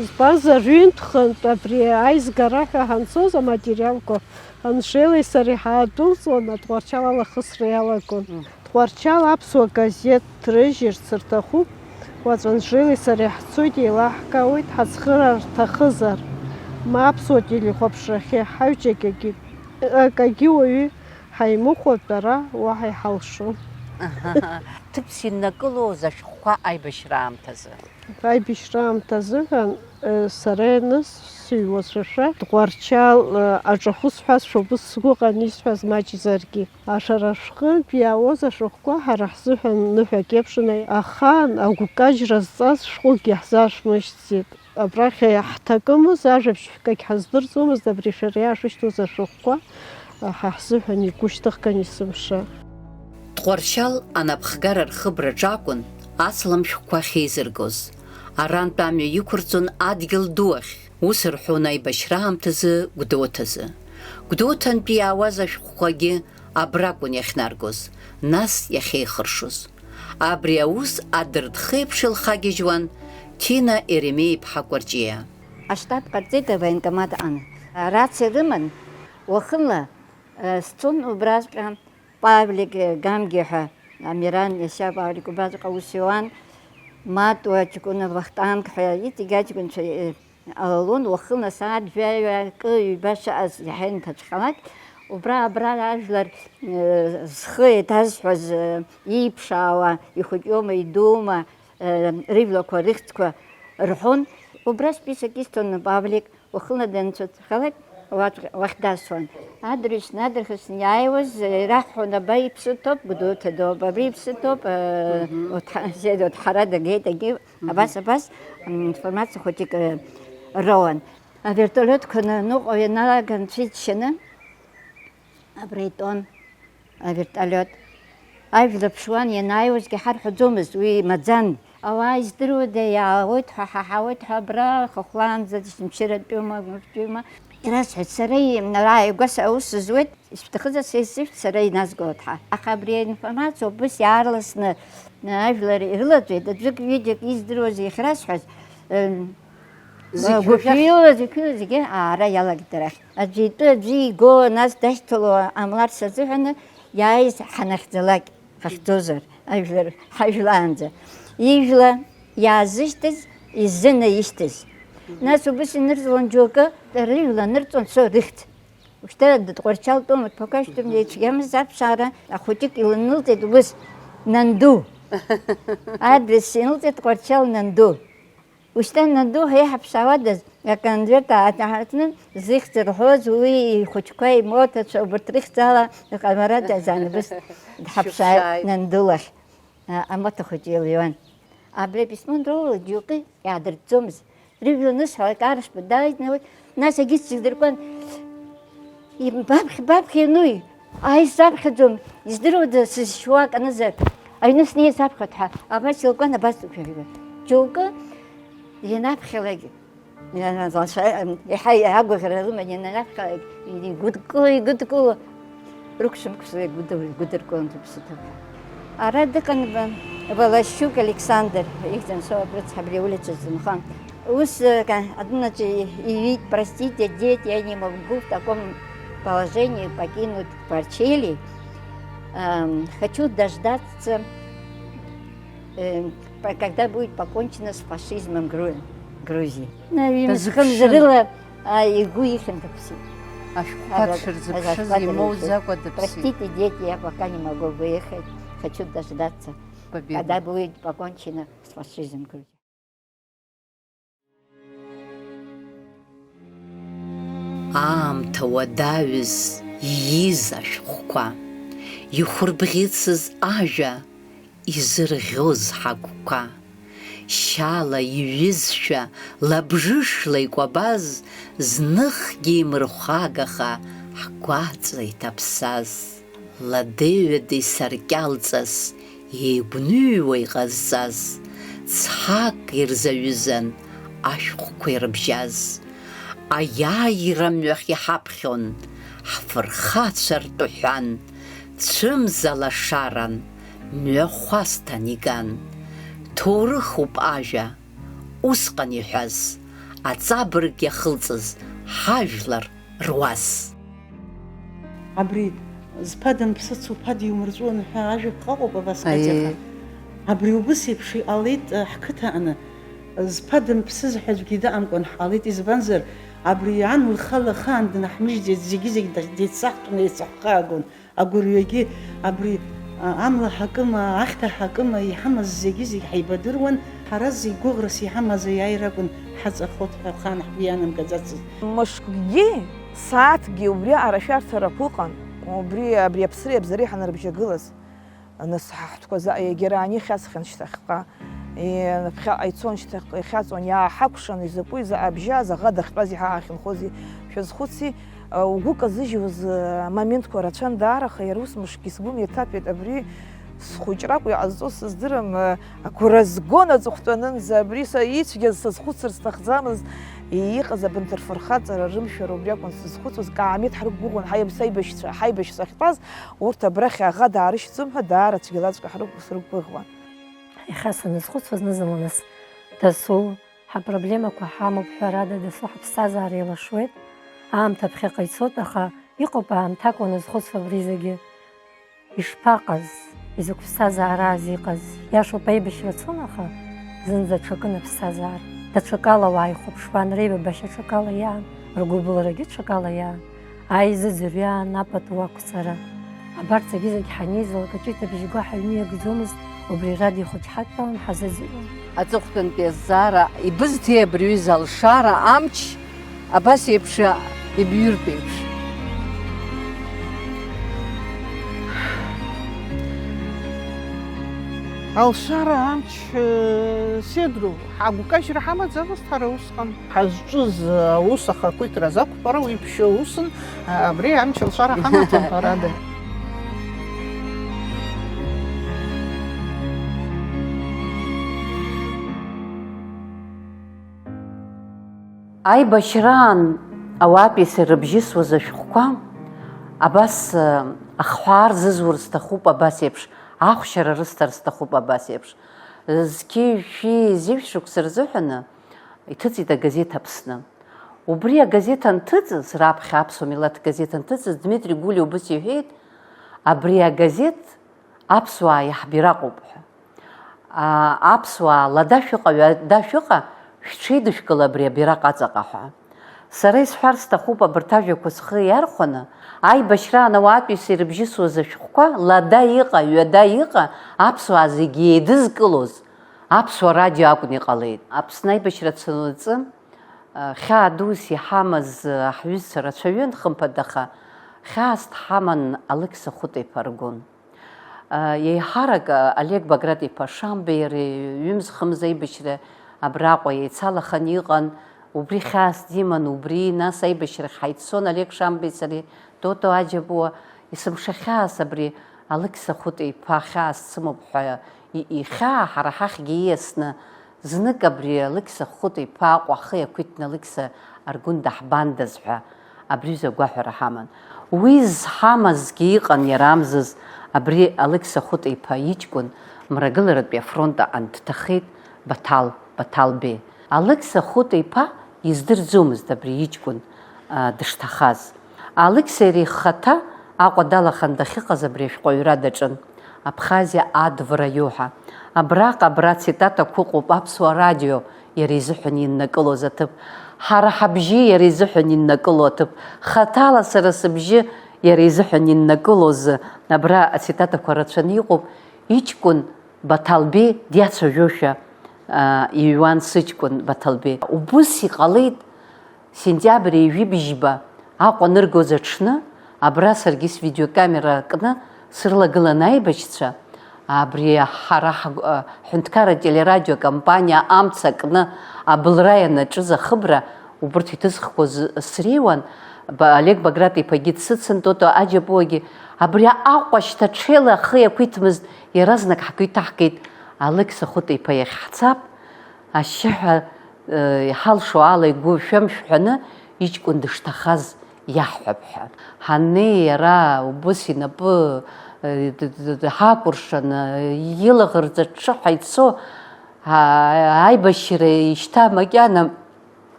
Избанзар, ҩынтә-хынтә абри аизгара ҳәа ҳанцоз аматериалқәа Анжелеи сареи ҳаадәылҵуан, Тҟәарчал алахысра иалагон. Мм. Тҟәарчал аԥсуа газеҭ ҭрыжьырц рҭахуп, уаҵәы Анжелеи сареи ҳцоит, еилаҳкаауеит, ҳацхыраар рҭахызар, ма аԥсуа телехәаԥшрахьы ҳаҩ-џьагьагьы акагьы уаҩы ҳаимыхәо атәара уаҳа иҳалшом. Аҳа. Ҭыԥс иннакылоз ашәҟәқәа аибашьра аамҭазы? Аибашьра аамҭа азыҳәан, э, сара ианысыҩуа сашәа, Тҟәарчал, э, аҿахәы сҳәазшәа убыс сгәы ҟан исҳәаз маҷзаргьы. Ашәара шәҟынтә иаауаз ашәҟәқәа ҳара ҳзыҳәан ныҳәак еиԥшын, ахаан агәкажьра зҵаз шәҟәыкгьы ҳзашәмышьҭӡеит. Абрахь ҳҭакымыз, ажәабжь ҳәагь ҳаздырӡомызт, абри шәара иаашәышьҭуаз ашәҟәқәа ҳа ҳзыҳәан игәышьҭыхган есымша. Тҟәарчал анапхгара рхыбраҿы акәын асалам шәҟәқәа ахьеизыргоз. Арантә амҩа иқәырҵон адгьыл ду ахь, ус рҳәон аибашьра аамҭазы Гәдоуҭазы. Гәдоуҭантәи иаауаз ашәҟәқәагьы абракәын иахьнаргоз, нас иахьеихыршоз. Абри аус адыртхеиԥш илхагьежьуан Ҭина Еремеи-иԥҳа Кәарҷиа. Аштаб ҟарҵеит авоенкомат аҟны. Арациа рыман, уахынла, э, сцон убраҵәҟьа Павлик, э, Гамгиа ҳәа, Амиран иашьа Павлик убраҵәҟьа аус иуан, Матуа ҷкәына Вахтанг ҳәа, иҵегь аҷкәынцәа, э, Ҟалалон уахынла асааҭ жәаҩа акы ҩба шаҟа иаҳа инҭаҵәҟьалак, убра-абра ажәлар, э, зхы еиҭазҳәаз, э, ииԥшаауа, ихәыҷума, идуума, э, рыжәлақәа, рыхьӡқәа рҳәон. Убра список исҭон Павлик, уахынла данцәыҵәҟьалак уахь дасуан. Адырҩаҽны, адырхаҽны иааиуаз, э, ираҳҳәон, аба иԥсы ҭоуп, Гәдоуҭа доуп, абри иԥсы ҭоуп, э, Мгм. Уҭҳа-, Седа Уҭҳара дагеит, егьи Мгм. Абас, абас, м, информациа хәыҷык, э, роуан. Авертолиотқәа на-, ныҟәо ианалага анцәа иџьшьаны, абра итәон авертолиот. Ажәла ԥшуан, ианааиуазгьы ҳарҳәаӡомызт, уи маӡан. Ауаа издыруада, иаауеит ҳәа, ҳаҳауеит ҳәа абра, хыхәлаанӡа, Очамчыратәиума, урҭтәиума. Ирасҳәеит, сара и-, ара ааигәа са аус зуеит, ишәҭахызар са исышәҭ, сара иназго уҭҳа. Аха абри аинформациа убыс иаарласны, э, ажәлар ирылаҵәеит, аӡәык-ҩыџьак издыруаз иахьрасҳәаз, э, Зегь гәыԥҩыла, зегь-, зегьы аара иалагеит арахь. Аӡәы итәы аӡәы иго, нас дашьҭало ҟамларц азыҳәаны иааиз ҳанахьӡалак, ҳахьӡозар, ажәлар, ҳажәлаанӡа. Ижәла иаазышьҭыз, изынаишьҭыз. Нас убыс инырҵлон џьоукы, рыжәла нырҵон, со рыхьӡ. Ушьҭа Тҟәарчал тәымуп, пока что мне ицәгьамызт аԥшаара, ахәыҷык иланылҵеит убыс, Нанду. Адрес инылҵеит Тҟәарчал Нанду. Ушьҭа Нанду ҳәа иҳаԥшаауадаз, аконверт ааҭаҳаркны, зыхьӡ рҳәоз, уи ихәыҷқәа, имоҭацәа, убарҭ рыхьӡала, ҟамарада азанбыс дҳаԥшааит Шәыԥшааит. Нанду лахь. А, амоҭа хәыҷы илҩуан. Абри аписьмо анроуалак, џьоукы иаадыртӡомызт. Рыжәла анысҳәалак, аршба дааит, нас егьыс сыздыркуан. Ибаԥхь, баԥхьа иануи? Ааи, сзаԥхьаӡом, издыруада сызшьуа аканызар? Аҩны снеир саԥхьоит ҳәа, абас илкуан, абас дықәшәахьан. Џьоукы ианаԥхьалак, ианаҵаншәа, еиҳа агәаӷьра лыман иананаԥхьалак, игәыдкыло, игәыдкыло, рықәшәымқәсуа игәыдыло, игәыдыркылон рыԥсы ҭоуп. Ара дыҟан Ва-, Волощук Александр, ихьӡын соуп, рыцҳа, абри аулицаҿ дынхон. Ус, э, ка-, адәнаҿы иҩит, простите, дети, я не могу в таком положении покинуть Тҟәарчели. Ам, хочу дождаться, э, по-, когда будет покончено с фашизмом Гру-, Грузии. Дазыԥшын. Хымзарыла, а, игәы ихьын дыԥсит. Ашәҟәқәа Ага, дшырзыԥшыз ага, имоуӡакәа дыԥсит. Простите, дети, я пока не могу выехать. Хочу дождаться, Победа. Когда будет покончено с фашизмом Грузии. Аамҭа уадаҩыз ииз ашәҟәқәа, ихәырбӷьыцыз ажәа, изырӷьоз ҳагәқәа, шьала иҩызшәа, лабжышла икәабаз, зныхгьы имырхәагаха ҳгәаҵа иҭаԥсаз. Ладеи-ҩадеи саркьалҵас еигәныҩуа иҟазҵаз, цҳак ирзаҩызан ашәҟәқәа ирыбжьаз. Аиааира мҩахь иҳаԥхьон ҳфырхацәа ртәы ҳәан, цәымза лашаран мҩахәасҭан иган. Ҭоурыхуп ажәа, усҟан иҳәаз, аҵабырг иахылҵыз ҳажәлар руас. Абри зԥа данԥсыц уԥа диумырҵәуан ҳәа ажәа ыҟоуп абас Аиеи. Катиаха. Абри убыс еиԥш иҟалеит, э, ҳқыҭа аҟны. Зԥа данԥсыз ҳәа аӡәгьы дыҟамкәан ҳҟалеит, избанзар, абри ан лхала ахаан днаҳмыжьӡеит, зегьы-зегь да-, деицаҳтәны еицаҳхаагон. Агәырҩагьы абри, а, амла ҳакыма, ахьҭа ҳакыма иҳамаз зегьы-зегь ҳаибадыруан, ҳара зегь гәыӷрас иҳамаз аиааира акәын ҳаҵахот ҳәа ахаан ҳгәы иаанамгаӡацызт. Мышкгьы, сааҭкгьы убри арашәарҭарақәа ыҟан, убри, абри аԥсреи абзареи ҳанарыбжьагылаз. Нас ҳа ҳтәқәа за-, егьара ани хьаҵхьан шьҭахьҟа. Е, ԥхьаҟа ицон, шьҭахьҟа ихьаҵуан, иааҳакәшан, изакәи, заҟа бжьаз, аӷа дахьтәаз иҳа-, ахьынхози, шәазхәыци, а, угәы казыжьуаз, а, моментқәа рацәан даара, аха иара ус мышкгьы сгәы мҩаҭаԥеит, абри схәыҷракәу иҟазҵо сыздырам, а, агәра згон аҵыхәтәанынӡа, абри са ицәгьаз сазхәыцыр сҭахӡамызт, иҟаз абанҭ рфырхаҵара, рымшәара убри акәын сзызхәыцуаз, каамеҭ ҳрықәгәыӷуан, ҳаиб-, саибашьцәа, ҳаибашьцәа ахьтәаз, урҭ абрахь аӷа даарышьҭӡом ҳәа, даара цәгьалаҵәҟьа ҳрықәгәыӷуан. Иахьа саназхәыцуа зны-зынла нас дасу, ҳапроблемақәа ҳамоуп, ҳәарада, дасу ҳаԥсҭазаара еилашуеит. Аамҭа ԥхьаҟа ицоит, аха иҟоуп аамҭак уаназхәыцуа абри зегьы. Ишԥаҟаз, изакә ԥсҭазаараз иҟаз? Иашоуп, аибашьра цон, аха зынӡа ҽакын аԥсҭазаара. Даҽакала уааихәаԥшуан, реибабашьа ҽакала иаан, ргәыбылрагьы ҽакала иаан, аизыӡырҩ аан, апату ақәҵара. Абарҭ зегьы-зегь ҳанеизалак, аҷыдабжьы гәаҳәа аҩны иагӡомызт, убри радио хәыҷ ҳадтәалан ҳазыӡырҩуан. Аҵыхәтәантәи азҵаара, ибызҭеи абри аҩыза алшара амч абас еиԥш ибҩыртә еиԥш? Алшара амч, э, седру, ҳагәкажьра ҳамаӡамызт ҳара усҟан. Ҳазҿыз аус ахақәиҭра азақәԥара уи ԥшьа усын, абри амч алшара ҳамаӡам, ҳәарада. Аибашьраан ауаатәыҩса ирыбжьысуаз ашәҟәқәа абас, ахҳәаа рзызур сҭахуп абас еиԥш, ахәшьара рысҭар сҭахуп абас еиԥш. Зқьи жәшәи зежә шықәса рзыҳәаны иҭыҵит агазеҭ Аԥсны. Убри агазеҭ анҭыҵыз, раԥхьа Аԥсуа милаҭ газеҭ анҭыҵыз, Дмитри Гәлиа убыс иҳәеит, абри агазеҭ аԥсуаа иаҳбираҟуп ҳәа. А, аԥсуаа лада шәыҟа, ҩада шәыҟа, шәҽеидышәкыла абри абираҟ аҵаҟа ҳәа. Сара исҳәар сҭахуп абарҭ ажәақәа схы иархәаны, аибашьраан ауаатәыҩса ирыбжьысуаз ашәҟәқәа, лада иҟа, ҩада иҟа, аԥсуаа зегьы еидызкылоз, аԥсуа радио акәны иҟалеит. Аԥсны аибашьра ацәанырҵы, а, хьаа дус иҳамаз, а, ҳҩызцәа рацәаҩын, хымԥада, аха хьаас дҳаман Алықьса Хәыта-иԥа Аргәын. А, еиҳарак, а, Олег Баграт-иԥа Шамбеи иареи ҩымз-хымз аибашьра абраҟа еицалаханы иҟан, убри хьаас диман, убри нас аибашьрахь ҳаиццон Олег Шамбеи сареи, Тото Аџьабуа, есымша хьаас абри Алықьса Хәыта-иԥа хьаас дсымоуп ҳәа и-, ихьаа ҳара ҳахьгьы ииасны, знык абри Алықьса Хәыта-иԥа Аҟәа ахы иақәиҭны Алықьса Аргәын даҳбандаз ҳәа абри аҩыза агәаҳәара ҳаман. Уи зҳамазгьы иҟан иара амзыз, абри Алықьса Хәыта-иԥа иҷкәын Мрагыларатәи афронт аҟны дҭахеит, Баҭал, Баҭал Беи. Алықьса Хәыта-иԥа издырӡомызт абри иҷкәын, а, дышҭахаз. Алықьса иара ихаҭа Аҟәа далаханы дахьыҟаз абри ашәҟәы аҩра даҿын, Абхазиа Адв раион ҳәа. Абраҟа, абра ацитатақәа ыҟоуп, Аԥсуа радио иара изыҳәан иннакылоз аҭыԥ, ҳара ҳабжьы иара изыҳәан иннакыло аҭыԥ, хаҭала сара сыбжьы иара изыҳәан иннакылоз, абра ацитатақәа рацәаны иҟоуп, иҷкәын Баҭалбеи диацәажәошәа, аа, иҩуан сыҷкәын Баҭалбеи. Убыс иҟалеит, сентиабр ҩажәи бжьба Аҟәа аныргоз аҽны, абра саргьы свидеокамера кны срылагылан аибашьцәа, абри ҳара ҳг-, ҳҳәынҭқарра телерадиокомпаниа амца кны абылра ианаҿыз ахыбра, убырҭ иҭызхқәоз среиуан, ба-, Олег Баграт-иԥагьы дсыцын, Тото Аџьапуагьы. Абри Аҟәа шьҭа ҽеила ахы иақәиҭмызт, иаразнак ҳгәы иҭаҳгеит, Алықьса Хәыта-иԥа иахь ҳцап, ашьшьыҳәа, э, иҳалшо ала игәы шәамшә ҳәаны, иҷкәын дышҭахаз иаҳҳәап ҳәа. Ҳаннеи, иара убыс инапы, э, д-, д-, д-, ҳакәыршаны, илаӷырӡ аҽыҳәа ицо, а-, аибашьра ишьҭа макьана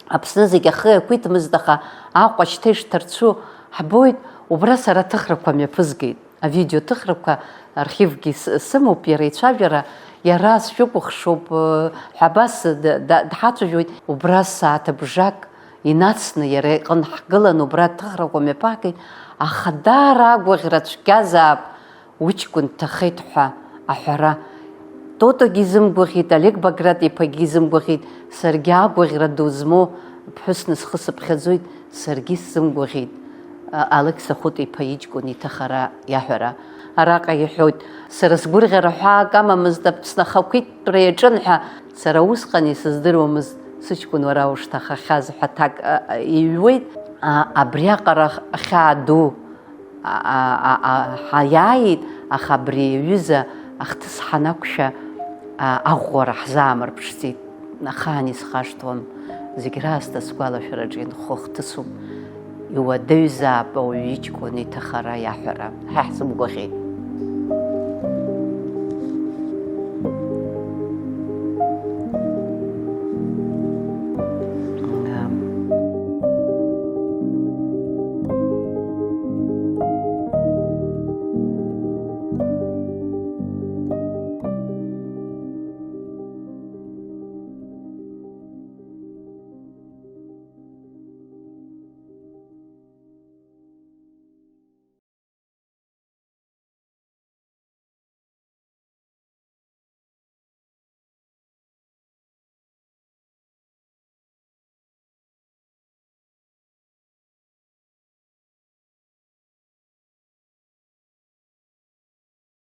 Аԥсны зегь ахы иақәиҭмызт, аха Аҟәа шьҭа ишҭарцәу ҳбоит, убра сара аҭыхрақәа мҩаԥызгеит. Авидеоҭыхрақәа архивгьы с-, сымоуп, иара ицәажәара, иара сшәыкәыхшоуп, э, ҳәа абас д-, д-, дҳацәажәоит. Убра сааҭ абжак инацны иара иҟын ҳгылан, убра аҭыхрақәа мҩаԥаҳгеит, аха даара агәаӷьра цәгьазаап, уҷкәын дҭахеит ҳәа аҳәара. Тотогьы изымгәаӷьит, Олег Баграт-иԥагьы изымгәаӷьит, саргьы агәаӷьра ду змоу ԥҳәысны схы сыԥхьаӡоит, саргьы сзымгәаӷьит, а-, Алықьса Хәыта-иԥа иҷкәын иҭахара иаҳәара. Араҟа иҳәоит, сара сгәырӷьара ҳәаак амамызт, Аԥсны ахақәиҭтәра иаҿын ҳәа, сара усҟан исыздыруамызт, сыҷкәын уара ушҭахахьаз ҳәа аҭак, а, а, иҩуеит. А, абриаҟара хьаа ду а, а, а, а, ҳаиааит, аха абри аҩыза ахҭыс ҳанақәшәа, а, аӷәӷәара ҳзаамырԥшӡеит. Ахаан исхашҭуам, зегь раасҭа сгәалашәараҿы инхо хҭысуп. Иуадаҩзаап ауаҩы иҷкәын иҭахара иаҳәара. Ҳа ҳзымгәаӷьит.